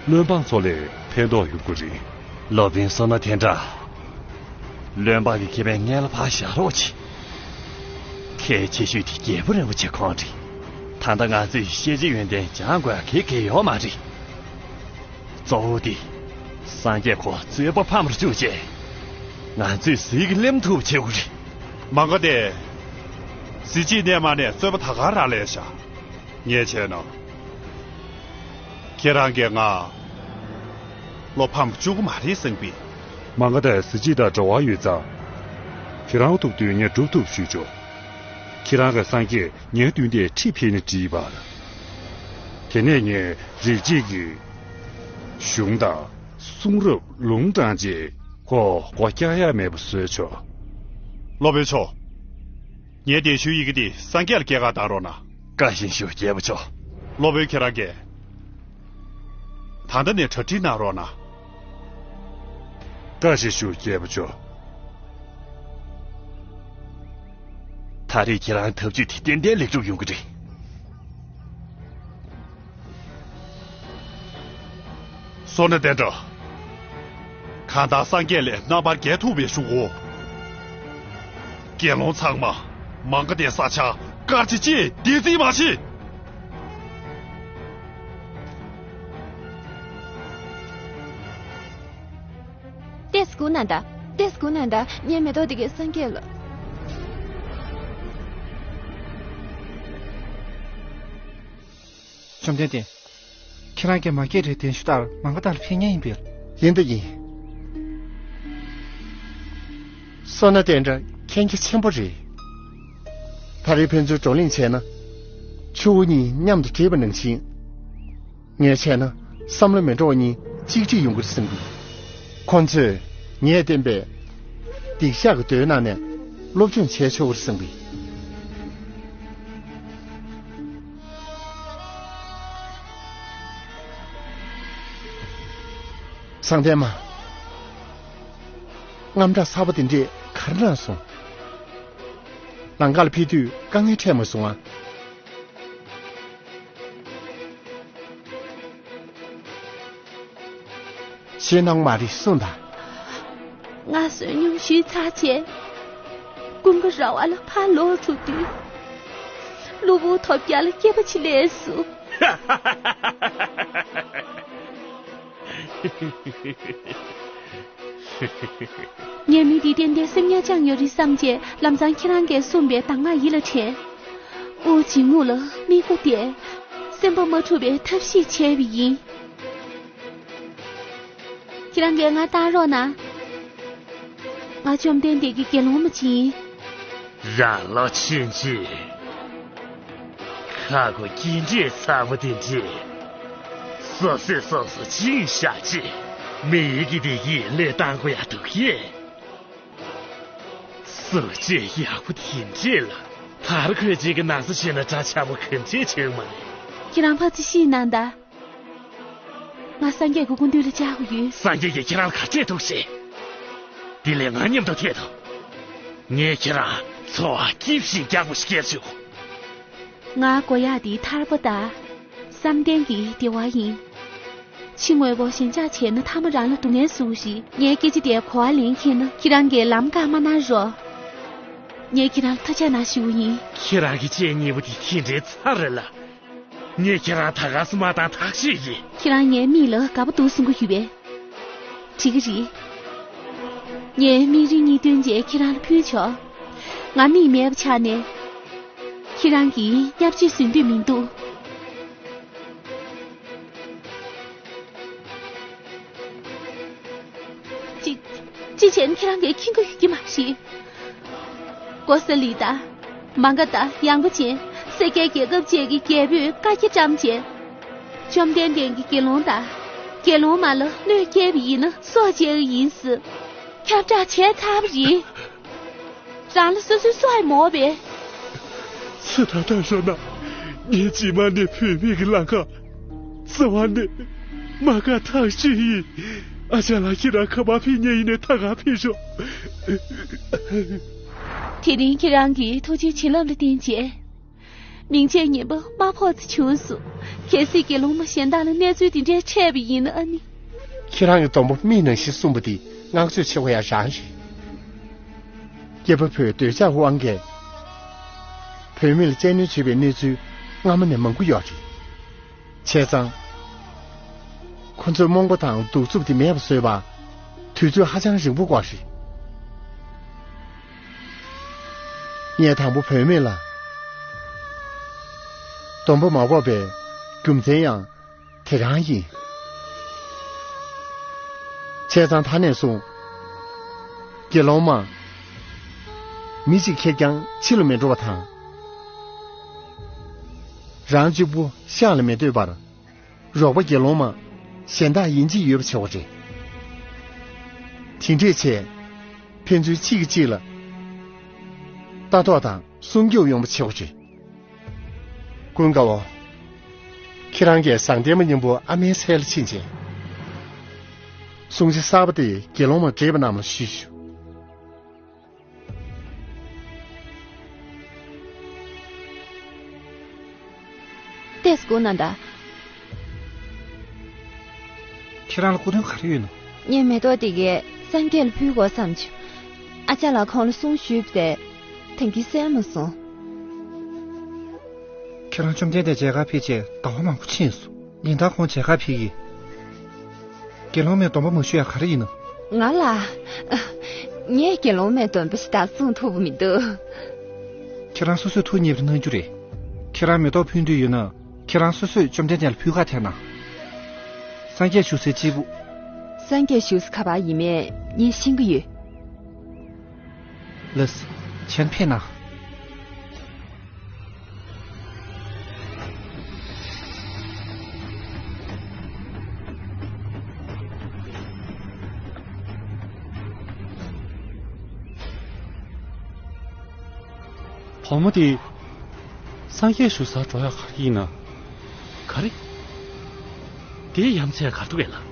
བློན་འབངས་ཚོ་ལ་ཕན་ཐོགས་ཡོང་གི་རེད། སློབ་དཔོན་བསོད་ནམས་དེ་འདྲ། བློན་འབངས་ཀྱི་ཁེ་ཕན་སྔོན་ལ་ཕར་བཞག་རོགས་གྱིས། གལ་ཆེ་ཤོས་དེ་རྒྱལ་པོ་རིན་པོ་ཆེ་ཁོང་རེད། ད་ལྟ་ང་ཚོས་ཤེས་བྱ་ཡོན་ཏན་སྦྱང་དགོས་ག་གེ་ཡོད་མ་རེད། གཙོ་བོ་དེ། སངས་རྒྱས་ཁོ་རྩོད་པ་ཕམ་རུ་བཅུག་རྗེས། ང་ཚོས་ཟིལ་གྱིས་གླེམ་ཐུབ་བྱེད་དགོས་རེད། མ་ག་དྷའི་གཟི་བརྗིད་གནས་མ་ནས་རྩོད་པ་ད་ག་རང་ལེན་བཞག། ངས་བྱས་ན། ཁྱེད་རང་གིས་ང་བློ་ཕམ་བཅུག་གི་མ་རེད་བསམ་པས། མ་ག་དྷའི་གཟི་བརྗིད་དང་འབྲེལ་བ་ཡོད་ཙང་། ཁྱེད་རང་ཐུགས་འདུན་ངས་སྒྲུབ་ཐུབ་ཞུས་ཆོག། ཁྱེད་རང་གི་སངས་རྒྱས་ངའི་མདུན་དེར་ཁྲིད་ཕེབས་ན་འགྲིག་པ། དེ་ནས་ངས་རིགས་གཅིག་གི་གཞུང་དང་གསུང་རབ་ལུང་དྲངས་རྗེས་ཁོ་སྒོ་བཀྱག་ཡ་མེད་པ་བཟོས་ཆོག། སློབ་དཔོན་མཆོག། ངའི་གདན་ཞུའི་ཡི་གེ་འདི་སངས་རྒྱས་ལ་སྐྱེལ་ག་བཏང་རོགས་གནང་། བཀའ་བཞིན་ཞུ། རྒྱལ་པོ་མཆོག། སློབ་དཔོན་ཁྱེད་རང་གིས་ད་ལྟ་ནས་གྲ་སྒྲིག་གནང་རོགས་གནང་། བཀའ་བཞིན་ཞུ། རྒྱལ་པོ་མཆོག། ད་རེས་ཁྱེད་རང་ཐབས་ཇུས་དེ་ཏན་ཏན་ལེགས་གྲུབ་ཡོང་གི་རེད། བསོད་ནམས་དེ་འདྲ། གང་ལྟར་སངས་རྒྱས་ལས་རྣམ་པར་རྒྱལ་ཐུབ་པའི་གཞུག་གུ། དགེ་སློང་ཚང་མ་མ་ག་དྷའི་ས་ཆར་སྐར་ཆ་གཅིག་བདེ་རྩིས་མ་བྱེད། སྒུག་གནང་དང་། ཏོག་ཙམ་སྒུག་གནང་དང་། ངའི་མེ་ཏོག་དེ་གའི་སངས་རྒྱས་ལ། བཅོམ་ལྡན་འདས། ཁྱེད་རང་གིས་མ་སྐྱེས་དགྲའི་གདན་ཞུ་ལྟར་མ་ག་དྷ་ལ་ཕེབས་མཁན་ཡིན་པས། ཡིན་ད་ཡིན། བསོད་ནམས་དེ་འདྲ་མཁྱེན་རྒྱ་ཆེན་པོ་རེད། ད་རེས་ཕན་ཚུན་བགྲོ་གླེང་བྱས་ན། ཆུ་བོ་གཉིས་མཉམ་དུ་འདྲེས་པ་ནང་བཞིན། ངས་བྱས་ན་བསམ་བློ་མི་འགྲོ་བ་གཉིས་གཅིག་སྒྲིལ་ཡོང་གི་རེད་བསམ་གི། ཁོང་ཚོས་ངས་བསྟན་པའི་སྡིག་བཤགས་ཀྱི་མདོའི་ནང་ནས་སློབ་སྦྱོང་བྱས་ཆོག་གི་རེད་བསམ་གི། སངས་རྒྱས་མ། དངངས་སྐྲག་ཚ་པོ་དེ་འདྲས་ག་རེ་གནང་སོང་། ལམ་ཁ་ལ་ཕེབས་དུས་དཀའ་ངལ་འཕྲད་མ་སོང་ང་། ཞེད་སྣང་མ་རེད་གསུངས་དང་། ང་བསོད་སྙོམས་ཞུས་ཚར་བྱས། ཀུན་དགའ་ར་བ་ལ་ཕར་ལོག་འགྲོ་དུས། གློ་བུར་ཐོལ་རྒྱག་ལ་སྐེད་པ་ཕྱིས་ལས་སུ། ངས་མི་འདི་ཏན་ཏན་སེམས་ཉར་བཅངས་ཡོད་རེད་བསམ་བྱས། ལམ་སང་ཁྱེད་རང་གིས་གསུངས་པའི་གདམས་ངག་ཡིད་ལ་དྲན། དབུགས་འབྱིན་རྔུབ་ལ་མིག་དཔེ་གཏད། སེམས་པ་མ་འཁྲུགས་པའི་ཐབས་ཤེས་བྱས་པ་ཡིན། ཁྱེད་རང་གིས་ང་བཏང་རོགས་གནང་། ང་བཅོམ་ལྡན་འདས་ཀྱི་དགེ་སློང་མ་ཅིག་ཡིན། རང་ལོ་ཆུང་ཆུང་། ཁ་མགོ་སྐྱེ་འདྲེས་ཚ་པོ་དེ་འདྲས། སོ་སོས་སོ་སོ་བཅིངས་བཞག་ཅིག་མི་ཡུལ་གྱི་བདེ་སྐྱིད་བློས་བཏང་དགོས་ཡ་འདུག་གས། གཟུགས་བྱད་ཡག་པོ་དེ་འདྲས་ལ། དར་གོས་ཅན་གྱི་ན་བཟའ་བྱས་ན་འདྲ་ཆགས་པོ་ག་འདྲས་བྱུང་མ་རེད། ཁྱེད་རང་ཕར་ཙམ་ཞིག་གནང་དང་། ང་སངས་རྒྱས་ཀྱི་སྐུ་མདུན་ལ་བཅར་དགོས་ཡོད། སངས་རྒྱས་ཀྱིས་ཁྱེད་རང་ལ་ག་འདྲས་ཐུགས་བཞེས། དེ་ལས་ང་མཉམ་དུ་ཐད་དང་། ངས་ཁྱེད་རང་འཚོ་བ་སྐྱིད་ཞིང་རྒྱགས་པོ་ཞིག་སྐྱེལ་ཆོག་ང་དགོས་ཡག་དེ་ཐར་པ་དང་། བསམ་གཏན་གྱི་བདེ་བ་ཡིན། ཕྱི་དངོས་པོ་ཞེན་ཆགས་བྱས་ན་མཐའ་མ་རང་ལ་སྡུག་བསྔལ་བཟོ་གི་རེད། ངའི་སྐད་ཆ་དེ་གོ་བ་ལེན་མཁྱེན་ན་ཁྱེད་རང་གིས་ལམ་བཀག་མ་གནང་རོགས། ངས་ཁྱེད་རང་ལ་ཐུགས་རྗེ་གནང་ཞུ་གི་ཡིན། ཁྱེད་རང་གི་སྤྱན་གཉིས་པོ་དེ་དེ་འདྲའི་ཚ་རེད་ལ། ངས་ཁྱེད་རང་ད་ག་སེ་མ་བཏང་ཐག་ཆོད་ཡིན། ཁྱེད་རང་ངའི་མིག་ལ་དགའ་པོ་འདུག་གསུང་གི་ཡོད་པས། འགྲིག་གི་རེད། ངས་མིག་རིལ་གཉིས་བཏོན་རྗེས་ཁྱེད་རང་ལ་ཕུལ་ཆོག་ང་མིག་མེད་པ་ཆགས་ནས། ཁྱེད་རང་གིས་བརྙས་བཅོས་བཟོ་འདོད་མི་འདུག་ཅི། ཅི་བྱས་ན་ཁྱེད་རང་གིས་མཁྱེན་གྱི་ཡོད་ཀྱི་མ་རེད། ཀོ་ས་ལི་དང་། མ་ག་དྷ། ཡངས་པ་ཅན། སེར་སྐྱའི་རྒྱལ་ཁབ་བཅས་ཀྱི་རྒྱལ་པོས་བཀའ་རྒྱ་བཀྲམ་བྱས། བཅོམ་ལྡན་འདས་ཀྱི་དགེ་སློང་དང་། དགེ་སློང་མ་ལ་གནོད་སྐྱེལ་བ་ཡིན་ན་སྲོག་བཅད་ཀྱི་ཡིན་ཟེར། ཁྱབ་བསྒྲགས་བྱས་ཚར་བ་རེད། རང་ལ་སོ་སོའི་སྲོག་ཡང་མོས་པས། ཚེ་ཐར་ཐར་ཤོག་ན། ངས་རྗེས་མ་ནས་བུད་མེད་ཀྱི་ལམ་ཁ་རྩ་བ་ནས་མ་དགའ་ཐག་ཆོད་ཡིན། ཨ་ཅག་ལགས། ཁྱེད་རང་ག་པར་ཕེབས་མཁན་ཡིན་ནའི་ད་ག་ཕེབས་ཤོག་དེ་རིང་ཁྱེད་རང་གིས་ཐུགས་རྗེ་བྱིན་རླབས་ལ་བརྟེན་བྱས། མིང་ཆད་ངན་པ་མ་ཕོག་ཙམ་བྱུང་སོང་། གལ་སྲིད་དགེ་སློང་མ་གཞན་དག་ལ་གནས་ཚུལ་འདི་འདྲའི་འཕྲད་པ་ཡིན་ན་ཨ་ནི། ཁྱེད་རང་གི་སྡོང་པོ་མིག་ནང་བཞིན་གསུངས་པ་འདི་བསྔགས་བརྗོད་ཆེ་བ་ཡང་རང་རེད། སྐྱེས་པ་ཕོའི་འདོད་ཆགས་དབང་གིས། བུད་མེད་ལ་གཅེས་གནོན་བྱེད་པའི་གནས་ཚུལ་སྔ་མོ་ནས་མང་པོ་ཡོད་རེད། བྱས་ཙང་། ཁོ་ཚོའི་རྨོངས་པ་དང་གདུག་རྩུབ་དེ་མེད་པ་བཟོས་པ། དུས་ཚོད་ཧ་ཅང་རིང་པོ་འགོར་རེད། ངས་དང་པོ་བུད་མེད་ལ་སྡོང་པོ་མ་ཕོག་པའི་རྒྱུ་མཚན་ཡང་དེ་རང་ཡིན། བྱས་ཙང་ད་ནས་བཟུང་དགེ་སློང་མ་མི་གཅིག་ཁེར་རྐྱང་ཕྱི་ལ་མི་འགྲོ་བ་དང་། རང་གཅིག་པུ་ཤག་ལ་མི་སྡོད་པར། རོགས་པ་དགེ་སློང་མ་གཞན་དག་ཡིན་གཅིག་ཡོད་པ་བྱེད་དགོས་རེད། དེ་འདྲས་བྱས། ཕན་ཚུན་གཅིག་གིས་གཅིག་ལ་ལྟ་རྟོག་དང་སྲུང་སྐྱོབ་ཡོང་བ་བྱེད་དགོས་རེད། ཀུན་དགའ་བོ། ཁྱེད་རང་གིས་བཟང་ལྡན་མ་མཉམ་པོ་ཨ་མའི་ཚལ་ལ་ཕྱིན་རྗེས། སྲུང་བྱ་གསར་པ་དེ་དགེ་སློང་མར་བྲིས་པ་རྣམས་ལ་ཞུས་ཤོག་ཏོག་ཙམ་སྒུག་གནང་དང་། ཁྱེད་རང་ལ་སྐུ་དོན་ག་རེ་ཡོད་ན། ངས་མེ་ཏོག་དེ་གས་སངས་རྒྱས་ལ་ཕུལ་དགོས་བསམ་བྱུང་། ཨ་ཅག་ལགས་ཁོང་ལ་གསུང་ཞུས་པ་དེ། ད་གིན་གསན་མ་སོང་། ཁྱེད་རང་བཅོམ་ལྡན་འདས་མཇལ་ཁ་ཕེབས་རྗེས་ཟླ་བ་མང་པོ་ཕྱིན་སོང་། ཉིན་ལྟར་ཁོང་མཇལ་ཁ་ཕེབས་ཀྱི། དགེ་སློང་མས་སྡོམ་པ་མ་ཞུ་ཡ་ག་རེ་ཡིན་ནམ། ང་ལ། ངས་དགེ་སློང་མའི་སྡོམ་པ་ཞིག་དག་སྲུང་ཐུབ་པ་མི་འདུག་ཁྱེད་རང་སོ་སོས་ཐུགས་མཉེས་པོ་གནང་རྒྱུ་རེད། ཁྱེད་རང་མེ་ཏོག་ཕུལ་འདོད་ཡོད་ན། ཁྱེད་རང་སོ་སོས་བཅོམ་ལྡན་འདས་ལ་ཕུལ་ཁ་ཐལ་ན། སངས་རྒྱས་བཞུགས་སའི་སྤྱིལ་བུ། སངས་རྒྱས་བཞུགས་ས་ག་པར་ཡིན་མིན་ངས་ཤེས་ཀྱི་ཡོད། ལགས་སོ། ཕྱིར་ཕེབས་གནང་། བུ་མོ་དེ། སངས་རྒྱས་བཞུགས་སར་འགྲོ་ཡག་ག་རེ་ཡིན་ན། ག་རེ། དེ་ཡ་མཚན་ག་རེ་འདུག་གས་ལགས།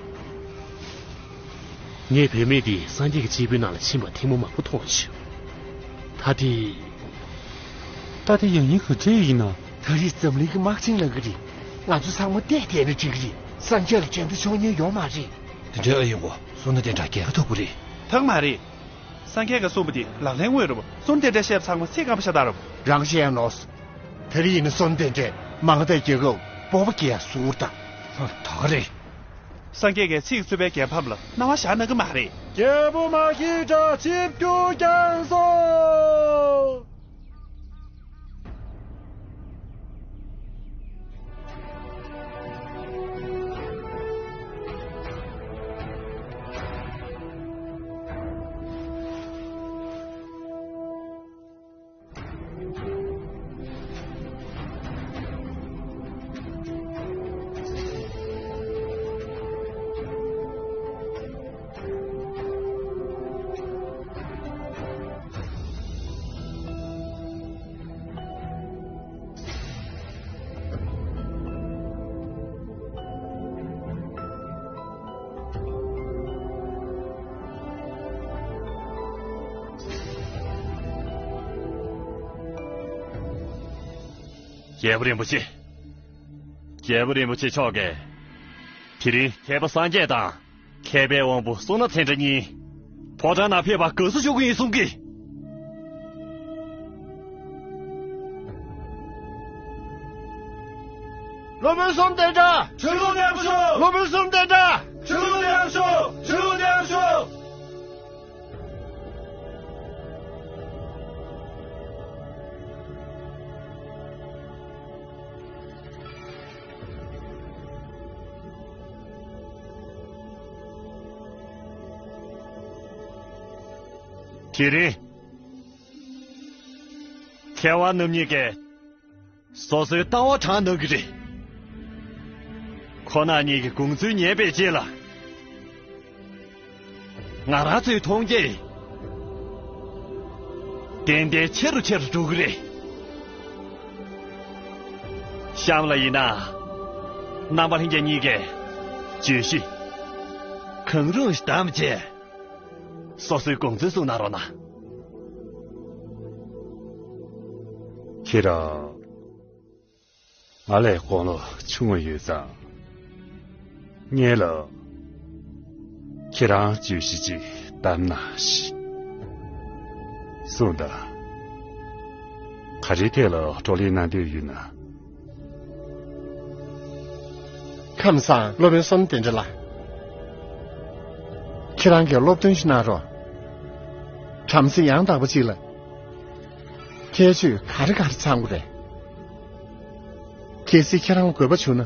ངས་བུད་མེད་འདི་སངས་རྒྱས་ཀྱི་སྤྱིལ་བུའི་ནང་ལ་ཕྱིན་པ་ཐེངས་མ་མང་པོ་མཐོང་བྱུང་། ད་དེ། ད་དེ་ཡང་སྙིང་ག་འདྲ་ཡིན་ན། ད་རེས་འཛམ་གླིང་གི་དམག་ཆེན་ལངས་ཀྱི་རེད། ང་ཚོ་ཚང་མ་བསྡད་བསྡད་ན་འགྲིག་གི་རེད། སངས་རྒྱས་ལ་འགྲན་ཟླ་ཆོག་མཁན་ཡོད་མ་རེད། དེ་འདྲའི་ཨ་ཡོང་གོ་སོང་ན་དེ་འདྲ་རྒྱལ་ཁ་ཐོབ་ཀྱི་རེད། ཐང་མ་རེད། སངས་རྒྱས་ཀྱིས་གསུངས་པ་དེ་ལག་ལེན་དངོས་རུ་སོང་དེ་འདྲ་བཤད་པ་ཚང་མ་ཚིག་སྐམ་པོ་ཤ་སྟག་རེད། རང་བཤད་ནོ། དེ་རིང་ཡིན་ན་སོང་དེ་འདྲས་མང་ཐལ་རྒྱལ་ཁབ་སྤོབས་པ་སྐྱེ་ཡ་ཟུར་དང་། ད་ག་རེད། སངས་རྒྱས་ཀྱིས་ཚིག་རྩུབ་པའི་རྒྱལ་ཕམ་ལ་སྣང་བ་བཞག་གནང་གི་མ་རེད། རྒྱལ་པོ་མ་སྐྱེས་དགྲ་ཆིབས་བསྒྱུར་བསྐྱངས་སོ། རྒྱལ་པོ་རིན་པོ་ཆེ། རྒྱལ་པོ་རིན་པོ་ཆེ་མཆོག་གིས། དེ་རིང་མཁས་པ་སངས་རྒྱས་དང་། མཁས་པའི་དབང་པོ་བསོད་ནམས་ཚེ་བཀྲ་གཉིས། ཕོ་བྲང་ནང་ཕེབས་པར་དགའ་བསུ་ཞུ་གི་ཡིན་གསུང་གི། སློབ་དཔོན་གསུམ་ལྡན་དྲ། ཆོས་ལུགས་ལྡན་པ་ཤོག་སློབ་དཔོན་གསུམ་ལྡན་དྲ། ཆོས་ལུགས་ལྡན་པ་ཤོག་ཆོས་ལུགས་ལྡན་པ་ཤོག་དེ་རིང་མཁས་དབང་རྣམ་གཉིས་ཀས་སོ་སོའི་ལྟ་བ་དྲངས་གནང་གི་རེད། ཁོང་རྣམ་གཉིས་ཀྱི་དགོངས་ཚུལ་ཉན་པའི་རྗེས་ལ། ང་རང་ཚོའི་མཐོང་རྒྱས་ཏན་ཏན་ཆེ་རུ་ཆེ་རུ་འགྲོ་གི་རེད། གཤམ་ལ་ཡིན་ན། རྣམ་པ་ལྷན་རྒྱས་གཉིས་ཀས་བརྗོད་གཞི་གང་རུང་ཞིག་བདམས་རྗེས། སོ་སོའི་དགོངས་ཚུལ་གསུང་གནང་རོགས་གནང་། ཁྱེད་རང་། ང་ལས་དགུང་ལོ་ཆུང་ངུ་ཡོད་ཙང་། ངེད་ལ་ཁྱེད་རང་བརྗོད་གཞི་ཅིག་བདམས་གནང་ཞིག་གསུངས་དང་། ག་རེའི་ཐད་ལ་བགྲོ་གླེང་གནང་འདོད་ཡོད་ན། ཁམས་བཟང་སློབ་དཔོན་གསུམ་ལྡན་དྲ་ལགས། ཁྱེད་རང་གིས་སློབ་སྟོན་ཞིག་གནང་རོགས། བྲམ་ཟེ་ཡང་དག་པ་ཅིག་ལ། ཁྱད་ཆོས་ག་རེ་ག་རེ་ཚང་དགོས་རེད། གལ་སྲིད་ཁྱེད་རང་དགོས་པ་བྱུང་ན།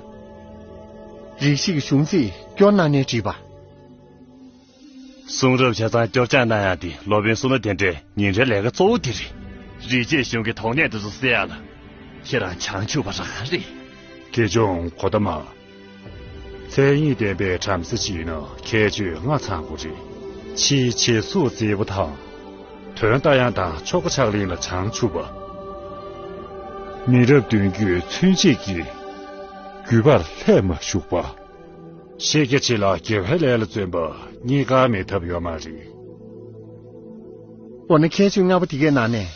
རིགས་ཤིག་གི་གཞུང་ཚིག་སྐྱོར་གནང་ནའི་འགྲིག་པ། གསུང་རབ་ཆ་ཚང་སྐྱོར་སྦྱང་གནང་ཡག་དེ་སློབ་དཔོན་བསོད་ནམས་ལྡན་དྲའི་ཉིན་རེའི་ལས་ཀ་གཙོ་བོ་དེ་རེད། རིག་བྱེད་གཞུང་གི་དོགས་གནད་དེ་ཚོ་སེལ་ཡག་ལ་ཁྱེད་རང་བྱང་ཆུབ་པ་རང་རེད། དགེ་སྦྱོང་གོ་ཏ་མ། མཚན་ཉིད་ལྡན་པའི་བྲམ་ཟེ་ཅིག་ཡིན་ན་ཁྱད་ཆོས་ལྔ་ཚང་དགོས་རེད། ཕྱིའི་བྱད་གཟུགས་མཛེས་པོ་དང་། དོན་ལྟ་ཡག་དང་ཆོ་ག་ཕྱག་ལེན་ལ་བྱང་ཆུབ་པ། མི་རབས་གདུང་རྒྱུད་ཚུན་ཆད་ཀྱི་རྒྱུད་པར་ལྷད་མ་ཞུགས་པ། ཤེས་རྒྱ་ཆེ་ལ་དགེ་བའི་ལས་ལ་བརྩོན་པ་གཉིས་ཀ་མེད་ཐབས་ཡོད་མ་རེད། འོ་ན་ཁྱད་ཆོས་ལྔ་པོ་དེ་གའི་ནང་ནས།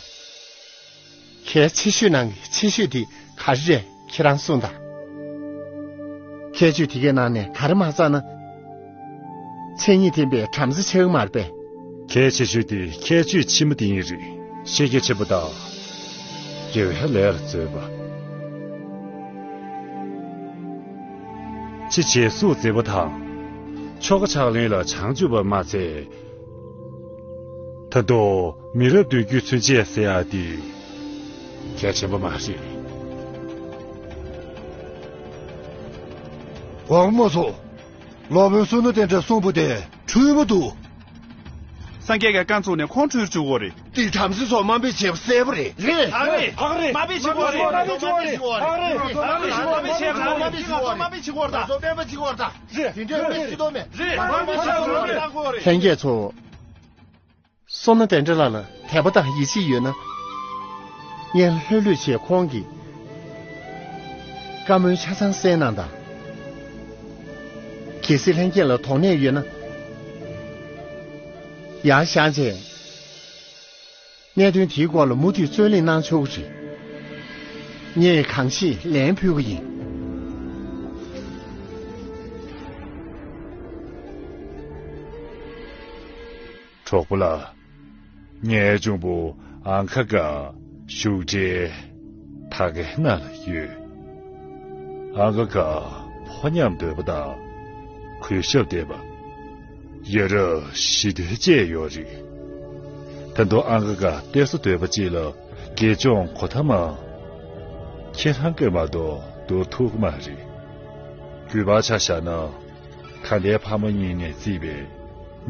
གལ་ཆེ་ཤོས་ནང་གི་ཆེ་ཤོས་དེ་ག་རེ་རེད། ཁྱེད་རང་གསུངས་དང་། ཁྱད་ཆོས་དེ་གའི་ནང་ནས་ག་རེ་མ་ཚང་ན། མཚན་ཉིད་ལྡན་པའི་བྲམ་ཟེ་ཆགས་ཀྱི་མ་རེད་པས། གལ་ཆེ་ཤོས་དེ་ཁྱད་ཆོས་ཕྱི་མ་དེ་ཡིན་རེད། ཤེས་རྒྱ་ཆེན་པོ་དང་། དགེ་བའི་ལས་ལ་བརྩོན་པ། ཕྱི་བྱད་གཟུགས་མཛེས་པོ་དང་། ཆོ་ག་ཕྱག་ལེན་ལ་བྱང་ཆུབ་པ་མ་ཚད། ད་དུང་མི་རབས་བདུན་བརྒྱུད་ཚུན་ཆད་ཟེར་ཡག་དེ་གལ་ཆེན་པོ་མ་རེད། དགོངས་པ་མ་ཚོམས། སློབ་དཔོན་བསོད་ནམས་བསྟན་དགྲ་གསུམ་པོ་དེ་འཁྲུལ་པོ་འདུག། སངས་རྒྱས་ཀྱིས་རྐང་བཙུགས་ནས་ཁོང་འཁྲུལ་བཅུག་གོ་རེད། འདི་བྲམ་ཟེ་ཚོ་དམའ་འབེབས་བྱས་པ་གསལ་པོ་རེད། རེད། ཨ་རེད། ཨ་རེད། དམའ་འབེབས་བྱེད་གོ་རེད། དམའ་འབེབས་བྱེད་གོ་རེད། ཨ་རེད། དམའ་འབེབས་བྱེད་གོ་རེད། དམའ་འབེབས་བྱེད་གོ་རེད། དམའ་འབེབས་བྱེད་གོ་རེད། ད་སོ་སྤེན་པ་བྱེད་གོ་རེད། རེད། དེ་འདྲའི་མི་སྲིད་དོ་མེད། རེད། དམའ་འབེབས་བྱེད་གོ་རེད། ལྷན་རྒྱས་ཚོ། བསོད་ནམས་བསྟན་དགྲ་ལགས་ལ་དད་པ་དང་ཡིད་ཆེས་ཡོད་ན། སྔོན་ལ་ལྷོད་ལྷོད་བྱས་ཁོང་གིས་བཀའ་མོལ་ཆ་ཚང་གསན་གནང་དང་། གལ་སྲིད་ལྷན་རྒྱས་ལ་དོགས་གནས་ཡོད་ན། ཡར་བཞེངས་བྱས། གནད་དོན་དེའི་སྐོར་ལ་མུ་མཐུད་རྩོད་གླེང་གནང་ཆོག་གི་རེད། ངས་གང་ཤེས་ལན་ཕུལ་གི་ཡིན། གྲོགས་པོ་ལགས། ངའི་གཅུང་པོ་ཨང་ཁ་ག་བཞུགས་གྲལ་ཐ་གའི་ནང་ལ་ཡོད། ཨང་ཁ་ག་ཕོ་ཉམས་དོད་པ་དང་། གུས་ཞབས་ལྡན་པ། ཡ་རབས་ཞི་དུལ་བཅས་ཡོད་རེད། ད་དུང་ཨང་ཁ་ག་གཏད་ས་དོད་པ་ཅིག་ལ་དགེ་སྦྱོང་གོ་ཐ་མ་ཁྱེད་རང་གིས་མ་གཏོགས་བསྡུར་ཐུབ་ཀྱི་མ་རེད། རྒྱུད་པ་ཆ་བཞག་ན། ག་ནའི་ཕ་མ་གཉིས་ནས་བརྩིས་པའི་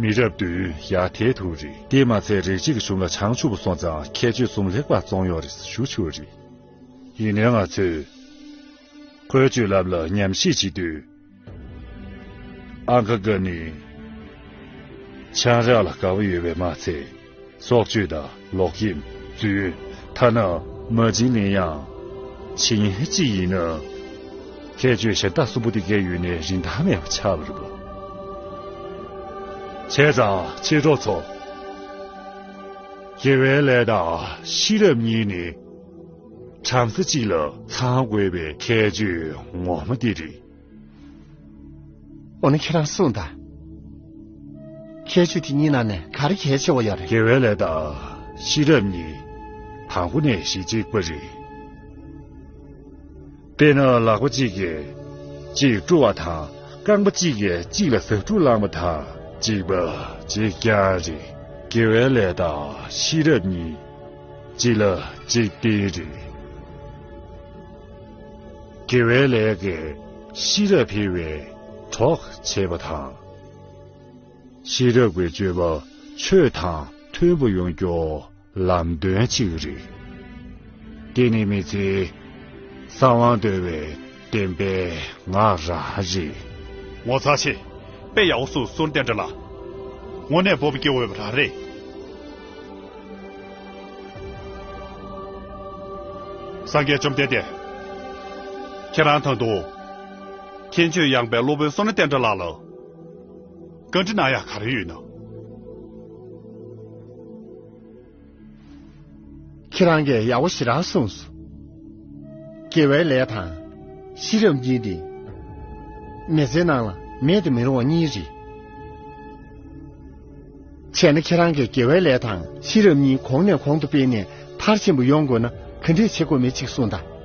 མི་རབས་བདུན་ཡར་དེད་ཐུབ་རེད། དེ་མ་ཚད་རིགས་གཅིག་གི་གཞུང་ལ་བྱང་ཆུབ་སོང་ཙང་ཁྱད་ཆོས་གསུམ་ལེགས་པར་བཙོང་ཡོད་རེད་ཞུ་ཆོག་རེད། ཡིན་ནའི་ང་ཚོས་ཁོའི་སྤྱོད་ལམ་ལ་ཉམས་ཞིབ་བྱེད་དུས། ཨང་ཁ་ག་ནི་ཆང་རག་ལ་དགའ་བོ་ཡོད་པས་མ་ཚད། སྲོག་གཅོད་དང་ལོག་གཡེམ། རྫུན། ཐ་ན་མ་བྱིན་ལེན་ཡང་བྱེད་མཁན་གཅིག་ཡིན་ན། ཁྱད་ཆོས་གཞན་དག་གསུམ་པོ་དེ་གས་ཡོད་ནའི་རིན་ཐང་མེད་པ་ཆགས་པ་རེད་པ། བྱས་ཙང་མཆེད་གྲོགས་ཚོ། དགེ་བའི་ལས་དང་ཤེས་རབ་གཉིས་ནི་བྲམ་ཟེ་གཅིག་ལ་ཚང་དགོས་པའི་ཁྱད་ཆོས་ངོ་མ་དེ་རེད། འོ་ན་ཁྱེད་རང་གསུངས་དང་། ཁྱད་ཆོས་དེ་གཉིས་ནང་ནས་ག་རེ་གལ་ཆེ་བ་ཡོད་རེད། དགེ་བའི་ལས་དང་ཤེས་རབ་གཉིས་དང་པོ་ནས་གཞི་གཅིག་པ་རེད། དཔེར་ན་ལག་པ་གཅིག་གིས་གཅིག་བཀྲུ་བ་དང་རྐང་པ་གཅིག་གིས་གཅིག་ལ་ཟ་འཕྲུག་བསླངས་པ་དང་གཅིག་པ་གཅིག་རྐྱང་རེད། དགེ་བའི་ལས་དང་ཤེས་རབ་གཉིས་གཅིག་ལ་གཅིག་བརྟེན་རེད། དགེ་བའི་ལས་ཀྱིས་ཤེས་རབ་འཕེལ་བའི་གྲོགས་བྱེད་པ་དང་། ཤེས་རབ་ཀྱི་སྤྱོད་པ་ཆོས་དང་མཐུན་པོ་ཡོང་རྒྱུ་ལམ་སྟོན་གཅིག་རེད། དེ་ནི་མི་ཚེའི་གསང་བ་འདུལ་བའི་བདེན་པའི་ངག་རང་རེད། ངོ་མཚར་ཆེ། དཔེ་ཡག་པོ་གསུངས་སོང་བསྟན་དགྲ་ལགས། དངོས་གནས་སྤོབས་པ་སྐྱེ་འོས་པ་རང་རེད། སངས་རྒྱས་བཅོམ་ལྡན་འདས། ཁྱེད་རང་ད་དུང་། མཁྱེན་དཔྱོད་ཡངས་པའི་སློབ་དཔོན་བསོད་ནམས་བསྟན་དགྲ་ལགས་ལ། བཀའ་འདྲི་གནང་ཡག་ག་རེ་ཡོད་ན། ཁྱེད་རང་གིས་ཡག་པོ་ཞེ་དྲག་གསུངས་སོང་། དགེ་བའི་ལས་དང་ཤེས་རབ་གཉིས་ནི་མི་ཚེའི་ནང་ལ་མེད་དུ་མི་རུང་བ་གཉིས་རེད། བྱས་ན་ཁྱེད་རང་གིས་དགེ་བའི་ལས་དང་ཤེས་རབ་གཉིས་གོང་ནས་གོང་དུ་སྤེལ་ནས་མཐར་ཕྱིན་པ་ཡོང་དགོས་ན་ག་འདྲས་བྱེད་དགོས་མིན་གཅིག་གསུངས་དང་།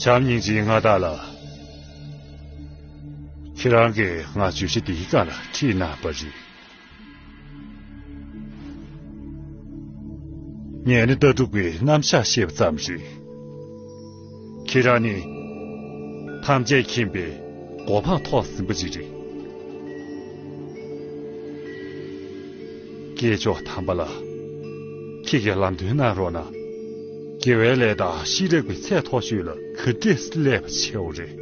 བྱམས་སྙིང་རྗེའི་མངའ་བདག་ལགས། ཁྱེད་རང་གིས་ང་བརྗོད་གཞི་འདིའི་སྒང་ལ་ཁྲིད་གནང་བ་རེད། ངས་ནི་ལྟ་གྲུབ་ཀྱི་རྣམ་གཞག་བཤད་པ་ཙམ་རེད། ཁྱེད་རང་ནི་ཐམས་ཅད་མཁྱེན་པའི་གོ་འཕང་ཐོབ་ཟིན་པ་ཅིག་རེད། སྐྱེས་མཆོག་དམ་པ་ལགས། ཁྱེད་ཀྱིས་ལམ་སྟོན་གནང་རོགས་གནང་། དགེ་བའི་ལས་དང་ཤེས་རབ་ཀྱི་ཚད་མཐོ་ཤོས་ལ་ག་འདྲས་སླེབས་པ་བྱེད་དགོས་རེད།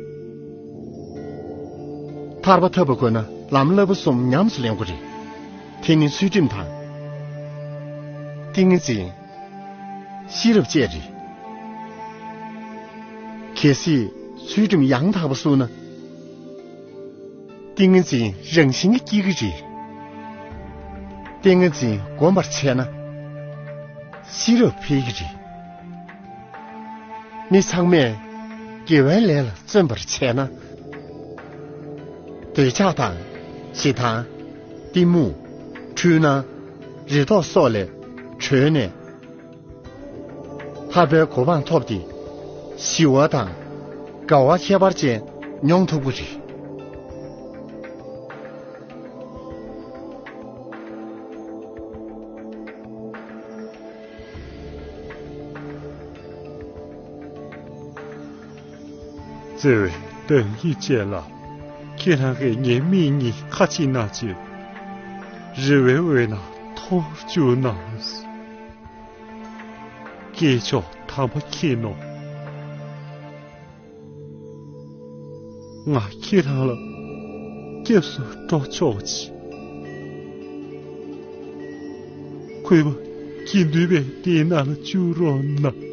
ཐར་པ་ཐོབ་པ་དགོས་ན་ལམ་བསླབ་པ་གསུམ་ཉམས་སུ་ལེན་དགོས་རེད། དེ་ནི་ཚུལ་ཁྲིམས་དང་། ཏིང་ངེ་འཛིན། ཤེས་རབ་བཅས་རེད། གལ་སྲིད་ཚུལ་ཁྲིམས་ཡང་དག་པ་བསྲུངས་ན། ཏིང་ངེ་འཛིན་རང་བཞིན་གྱིས་སྐྱེ་གི་རེད། ཏིང་ངེ་འཛིན་བསྒོམ་པར་བྱས་ན། ཤེས་རབ་འཕེལ་གྱི་རེད། མི་ཚང་མས་དགེ་བའི་ལས་ལ་བརྩོན་པར་བྱས་ན། འདོད་ཆགས་དང་ཞེ་སྡང་། གཏི་མུག་འཁྲུལ་སྣང་། རེ་དོགས་སོགས་ལས་གྲོལ་ནས། ཐར་པའི་གོ་འཕང་ཐོབ་སྟེ། ཞི་བ་དང་དགའ་བ་ཁྱད་པར་ཅན་མྱོང་ཐུབ་ཀྱི་རེད། བརྩེ་བའི་བདག་ཉིད་ཅན་ལགས། ཁྱེད་རང་གིས་ངའི་མིག་གཉིས་ཁ་ཕྱེ་གནང་བྱས། རེ་བའི་འོད་སྣང་འཐོར་བཅུག་གནང་། སྐྱེས་མཆོག་དམ་པ་མཁྱེན་ནོ། ང་ཁྱེད་རང་ལ་སྐྱབས་སུ་འགྲོ་ཆོག་ཅིག། གུས་པ་དགེ་འདུན་པའི་སྡེ་ནང་ལ་བཅུག་རོགས་གནང་།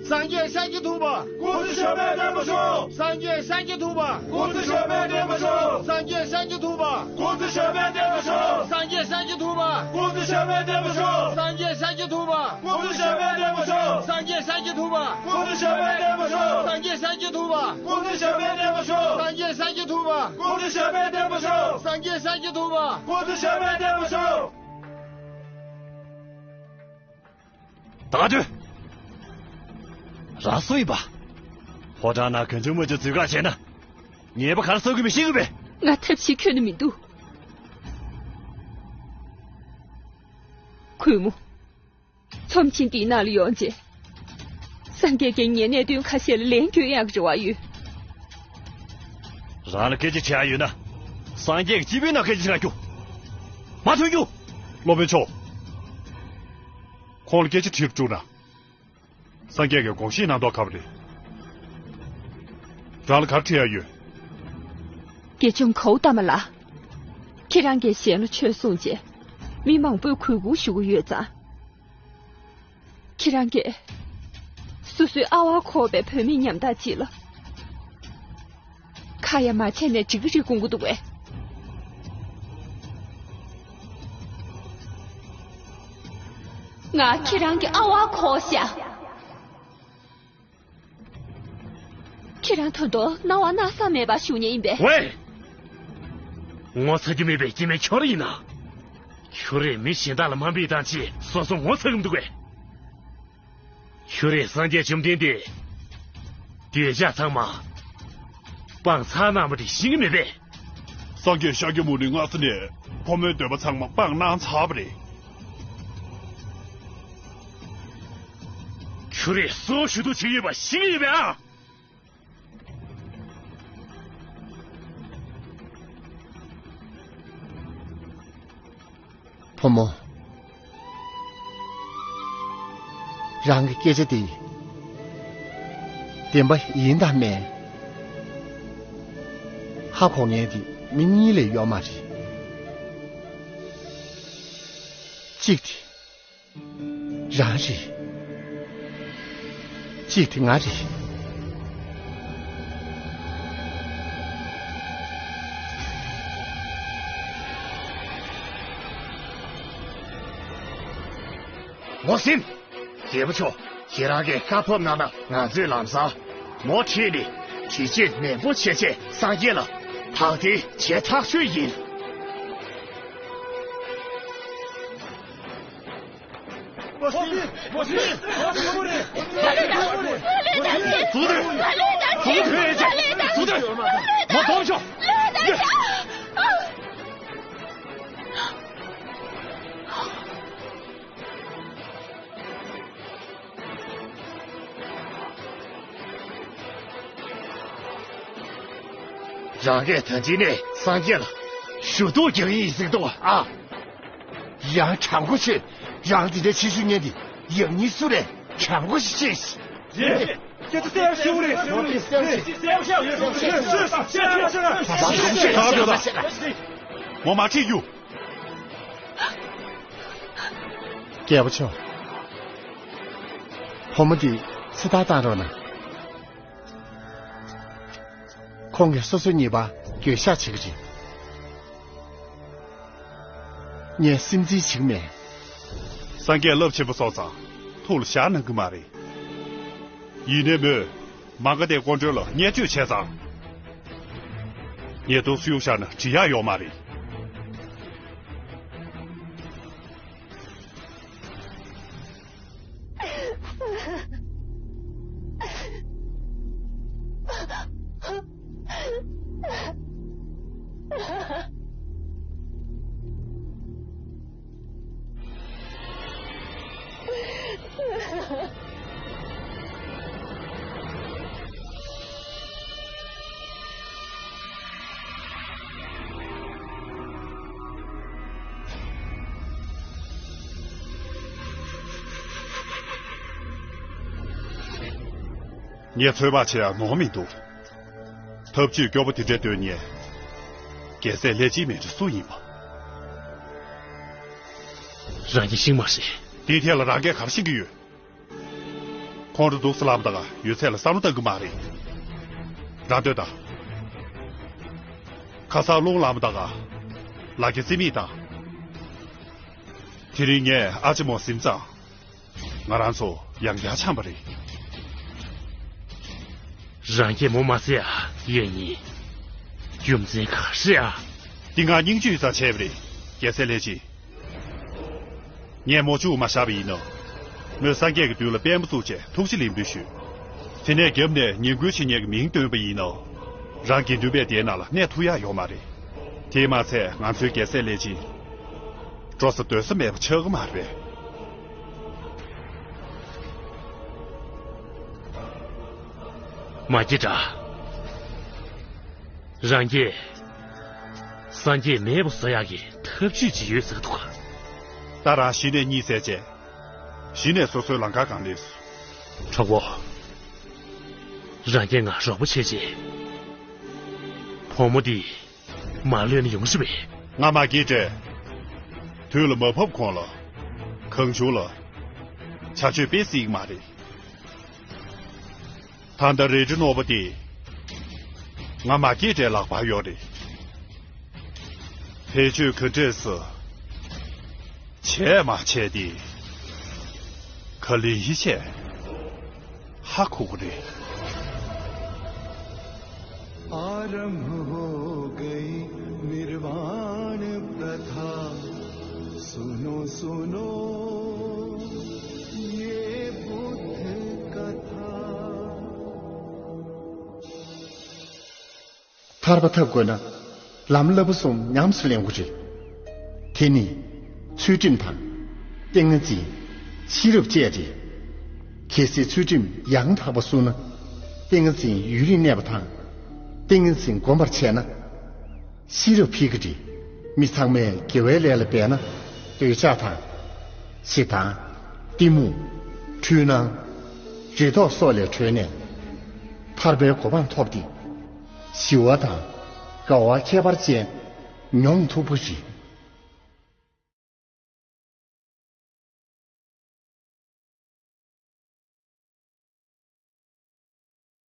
སངས་རྒྱས་ཤཱཀྱ་ཐུབ་པ། སྐུ་ཚེ་ཞབས་པད་བརྟན་པར་ཤོག། སངས་རྒྱས་ཤཱཀྱ་ཐུབ་པ། སྐུ་ཚེ་ཞབས་པད་བརྟན་པར་ཤོག། སངས་རྒྱས་ཤཱཀྱ་ཐུབ་པ། སྐུ་ཚེ་ཞབས་པད་བརྟན་པར་ཤོག། སངས་རྒྱས་ཤཱཀྱ་ཐུབ་པ། སྐུ་ཚེ་ཞབས་པད་བརྟན་པར་ཤོག། སངས་རྒྱས་ཤཱཀྱ་ཐུབ་པ། སྐུ་ཚེ་ཞབས་པད་བརྟན་པར་ཤོག། སངས་རྒྱས་ཤཱཀྱ་ཐུབ་པ། སྐུ་ཚེ་ཞབས་པད་བརྟན་པར་ཤོག། སངས་རྒྱས་ཤཱཀྱ་ཐུབ་པ། སྐུ་ཚེ་ཞབས་པད་བརྟན་པར་ཤོག། སངས་རྒྱས་ཤཱཀྱ་ཐུབ་པ། སྐུ་ཚེ་ཞབས་པད་བརྟན་པར་ཤོག། སངས་རྒྱས་ཤཱཀྱ་ཐུབ་པ། སྐུ་ཚེ་ཞབས་པད་བརྟན་པར་ཤོག། ད་དུས། རང་སུ་ཡིན་པ། ཕོ་བྲང་ནང་གང་བྱུང་མང་བྱུང་འཛུལ་ཁ་བྱས་ན། ཉེས་པ་ག་རེ་བསགས་དགོས་མིན་ཤེས་ཀྱི་མེད། ང་ཐབས་ཤེས་ཁྱོན་ནས་མི་འདུག། གུས་མོ། ཚོམས་ཆེན་འདིའི་ནང་ལ་ཡོང་རྗེས། སངས་རྒྱས་ཀྱིས་ངའི་གནད་དོན་ཁ་ཤས་ལ་ལན་སྐྱོན་ཡག་གི་རེ་བ་ཡོད། རང་ལ་སྐད་ཆ་བྱེད་ཡག་ཡོད་ན། སངས་རྒྱས་ཀྱི་སྤྱི་པའི་ནང་སྐད་ཆ་བྱེད་ན་རྒྱུ། མ་ཐོན་རྒྱུ། སློབ་དཔོན་མཆོག། ཁོང་ལ་སྐད་ཆ་དྲིས་བཅུག་ན། སངས་རྒྱས་ཀྱིས་དགོངས་བཞེས་གནང་མདོག་ཁ་པོ་རེད། རང་ལ་ག་རེ་དྲི་ཡག་ཡོད། དགེ་སྦྱོང་གའུ་ཏ་མ་ལགས། ཁྱེད་རང་གིས་གཞན་ལ་ཆོས་གསུངས་རྗེས། མི་མང་པོས་གུས་བཀུར་ཞུ་གི་ཡོད་ཙང་། ཁྱེད་རང་གིས་སོ་སོའི་ཨ་ཝ་འཁོར་བའི་བུད་མེད་ཉམ་ཐག་ཅིག་ལ། ཁ་ཡ་མ་བྱས་ནས་འགྲིག་གི་རེད་དགོངས་ཀྱི་འདུག་པས། ང་ཁྱེད་རང་གི་ཨ་ཝ་འཁོར་ཤག། ཁྱེད་རང་ད་དུང་སྣང་བ་སྣང་ས་མེད་པ་ཞུ་མཁན་ཡིན་པས། ཝེ། ངོ་ཚ་རྒྱུ་མེད་པའི་སྐྱེ་དམན་ཁྱོད་རང་ཡིན་ན། ཁྱོད་རས་མི་གཞན་དག་ལ་དམའ་འབེབས་བཏང་བྱས་སོ་སོ་ངོ་ཚ་གི་མི་འདུག་པས། ཁྱོད་རས་སངས་རྒྱས་བཅོམ་ལྡན་འདས་འདོད་ཆགས་ཚང་མ་སྤང་ཚར་གནང་བ་དེ་ཤེས་ཀྱི་མེད་པས། སངས་རྒྱས་ཤཱཀྱ་མུ་ནི་སྔ་ས་ནས་ཕོ་མོའི་འདོད་པ་ཚང་མ་སྤངས་གནང་ཚར་བ་རེད། ཁྱོད་རས་སོ་ཞུ་གཏུག་བྱེད་ཀྱི་ཡོད་པ་ཤེས་ཀྱི་ཡོད་པས་ཨ། བུ་མོ། རང་གི་སྐད་ཆ་དེ་བདེན་པ་ཡིན་དང་མེད། ཧ་གོ་མཁན་དེ་མི་གཉིས་ལས་ཡོད་མ་རེད། གཅིག་དེ་རང་རེད། གཅིག་དེ་ང་རེད། ངོ་སིམ། རྒྱལ་པོ་མཆོག། ཁྱེད་རང་གིས་བཀའ་ཕབ་གནང་ན་ང་ཚོས་ལམ་སང་མོ་ཁྲིད་ནས་དྲི་དཔྱད་ནན་པོ་བྱས་རྗེས་སངས་རྒྱས་ལ་དག་ཐེར་བྱས་ཐག་ཆོད་ཡིན། རང་གིས་ད་ཅི་ནས་སངས་རྒྱས་ལ་ཞུ་གཏུག་རྒྱག་ཡིན་ཟེར་འདུག་ཨ། ཡང་དྲང་པོ་བྱེད། རང་འདི་འདྲའི་ཕྱི་ཤུལ་ཉན་དེ་ཡག་ཉེས་སུ་རེད། དྲང་པོ་ཞིག་བྱེད། རེད། སྐད་ཆ་གསལ་ཞིག་རེད། རེད། གསལ་ཞིག་རེད། ད་ད་ད་ད། མོ་མ་ཁྲིད་རྒྱུ། རྒྱལ་པོ་མཆོག། བུ་མོ་འདི་ཚེ་ཐར་བཏང་རོགས་གནང་། ཁོང་གིས་སོ་སོའི་ཉེས་པ་འགྱོད་བཤགས་བྱེད་ཀྱི་རེད། ངས་སེམས་འཛིན་བྱེད་ཀྱི་མེད། སངས་རྒྱས་རླབས་ཆེན་པོ་སོང་ཙང་ཐུགས་ལ་བཞག་གནང་གི་མ་རེད། ཡིན་ནའི་མོས་མ་ག་དྷའི་སྐུ་མགྲོན་ལ་བརྙས་བཅོས་བྱས་ཙང་། ངས་དུག་སེལ་བཞག་ན་འབྲི་ཡག་ཡོད་མ་རེད། ངས་ཚོད་དཔག་བྱེད་ཡག་ནོར་མི་འདུག་ཐབས་ཇུས་སྐྱོ་པོ་དེ་འདྲ་འདོན་མཁན། རྒྱལ་སྲས་ལྷས་སྦྱིན་མིན་འདྲ་སུ་ཡིན་པ། རང་གིས་ཤེས་མ་ཤེས། དེའི་ཐད་ལ་རང་གིས་ག་རེ་ཤེས་ཀྱི་ཡོད། ཁོང་ཁྲོ་འདུག་སེ་ལངས་པ་དང་ཡོད་ཚད་ལ་བསམ་བློ་བཏང་གི་མ་རེད། རང་འདོད་དང་། ཁ་སང་རླུང་ལངས་པ་དང་། ལ་རྒྱ་རྩེ་མིག་དང་། དེ་རིང་ངས་ཨ་ཅེ་མོ་ཟིན་ཙང་། ང་རང་ཚོ་ཡང་བསྐྱར་འཆམ་པ་རེད། རང་གིས་མོ་མ་བསད་ཨ། ཡོད་ཉིད། རྒྱུ་མཚན་ག་རེ་ཨ། འདི་ང་སྙིང་རྗེ་ཡོད་ཙང་བྱས་པ་རེད། རྒྱལ་སྲས་ལྷས་སྦྱིན། ངས་མོ་བཅུག་མ་བཞག་པ་ཡིན་ནོ། མོས་སངས་རྒྱས་ཀྱི་མདུན་ལ་དཔལ་མོ་བཙུགས་བྱས་ཐུགས་རྗེ་ལེགས་འབུལ་ཞུས། དེ་ནས་རྒྱབ་ནས་ཉེས་འགུལ་བྱེད་མཁན་གྱི་མིང་བཏོན་པ་ཡིན་ནོ། རང་དགེ་འདུན་པའི་སྡེའི་ནང་ལ་གནས་ཐུབ་ཡག་ཡོད་མ་རེད། དེས་མ་ཚད་ང་ཚོའི་རྒྱལ་སྲས་ལྷས་སྦྱིན། འགྲོ་ས་སྡོད་ས་མེད་པ་ཆགས་ཀྱི་མ་རེད་པས། མ་སྐྱེས་དགྲ། རང་གིས་སངས་རྒྱས་མེད་པ་བཟོ་ཡག་གི་ཐབས་ཇུས་ཅིག་ཡོད་ཟེར་གི་འདུག་ད་རང་གཞི་ནས་གཉིད་སད་བྱས། གཞི་ནས་སོ་སོའི་ལམ་ཁ་སྒང་སླེབས་སོང་། གྲོགས་པོ། རང་གིས་ང་རོགས་པ་བྱས་རྗེས། བུ་མོ་འདི་མ་གློད་ན་ཡོང་ཤི་བས། ང་མ་སྐྱེས་དགྲས། དུས་ལ་མ་བབ་གོང་ལ། གང་བྱུང་ལ། བྱ་སྤྱོད་སྤེལ་སྲིད་ཀྱི་མ་རེད། ད་ལྟ་རལ་གྲི་རྣོ་པོ་དེ། ང་མ་སྐྱེས་དགྲའི་ལག་པར་ཡོད་རེད། བེད་སྤྱོད་ག་འདྲས་སུ་བྱས་མ་བྱས་དེ། ག་ལེ་ཡི་བྱས་ཧ་གོ་གི་རེད། आरंभ हो गई निर्वाण प्रथा। सुनो सुनो ये बुद्ध कथा। ཐར་པ་ཐོབ་དགོས་ན་ལམ་བསླབ་པ་གསུམ་ཉམས་སུ་ལེན་དགོས་རེད། དེ་ནི་ཚུལ་ཁྲིམས་དང་། ཏིང་ངེ་འཛིན། ཤེས་རབ་བཅས་རེད། གལ་སྲིད་ཚུལ་ཁྲིམས་ཡང་དག་པ་བསྲུངས་ན། ཏིང་ངེ་འཛིན་ཡུན་རིང་གནས་པ་དང་། ཏིང་ངེ་འཛིན་སྒོམ་པར་བྱས་ན། ཤེས་རབ་འཕེལ་གྱི་རེད། མི་ཚང་མས་དགེ་བའི་ལས་ལ་འབད་ན། འདོད་ཆགས་དང་། ཞེ་སྡང་། གཏི་མུག་གྲུལ་སྣང་། རེ་དོགས་སོགས་ལས་གྲོལ་ནས། ཐར་པའི་གོ་འཕང་ཐོབ་སྟེ། ཞི་བ་དང་། དགའ་བ་ཁྱད་པར་ཅན་མྱོང་ཐུབ་ཀྱི་རེད།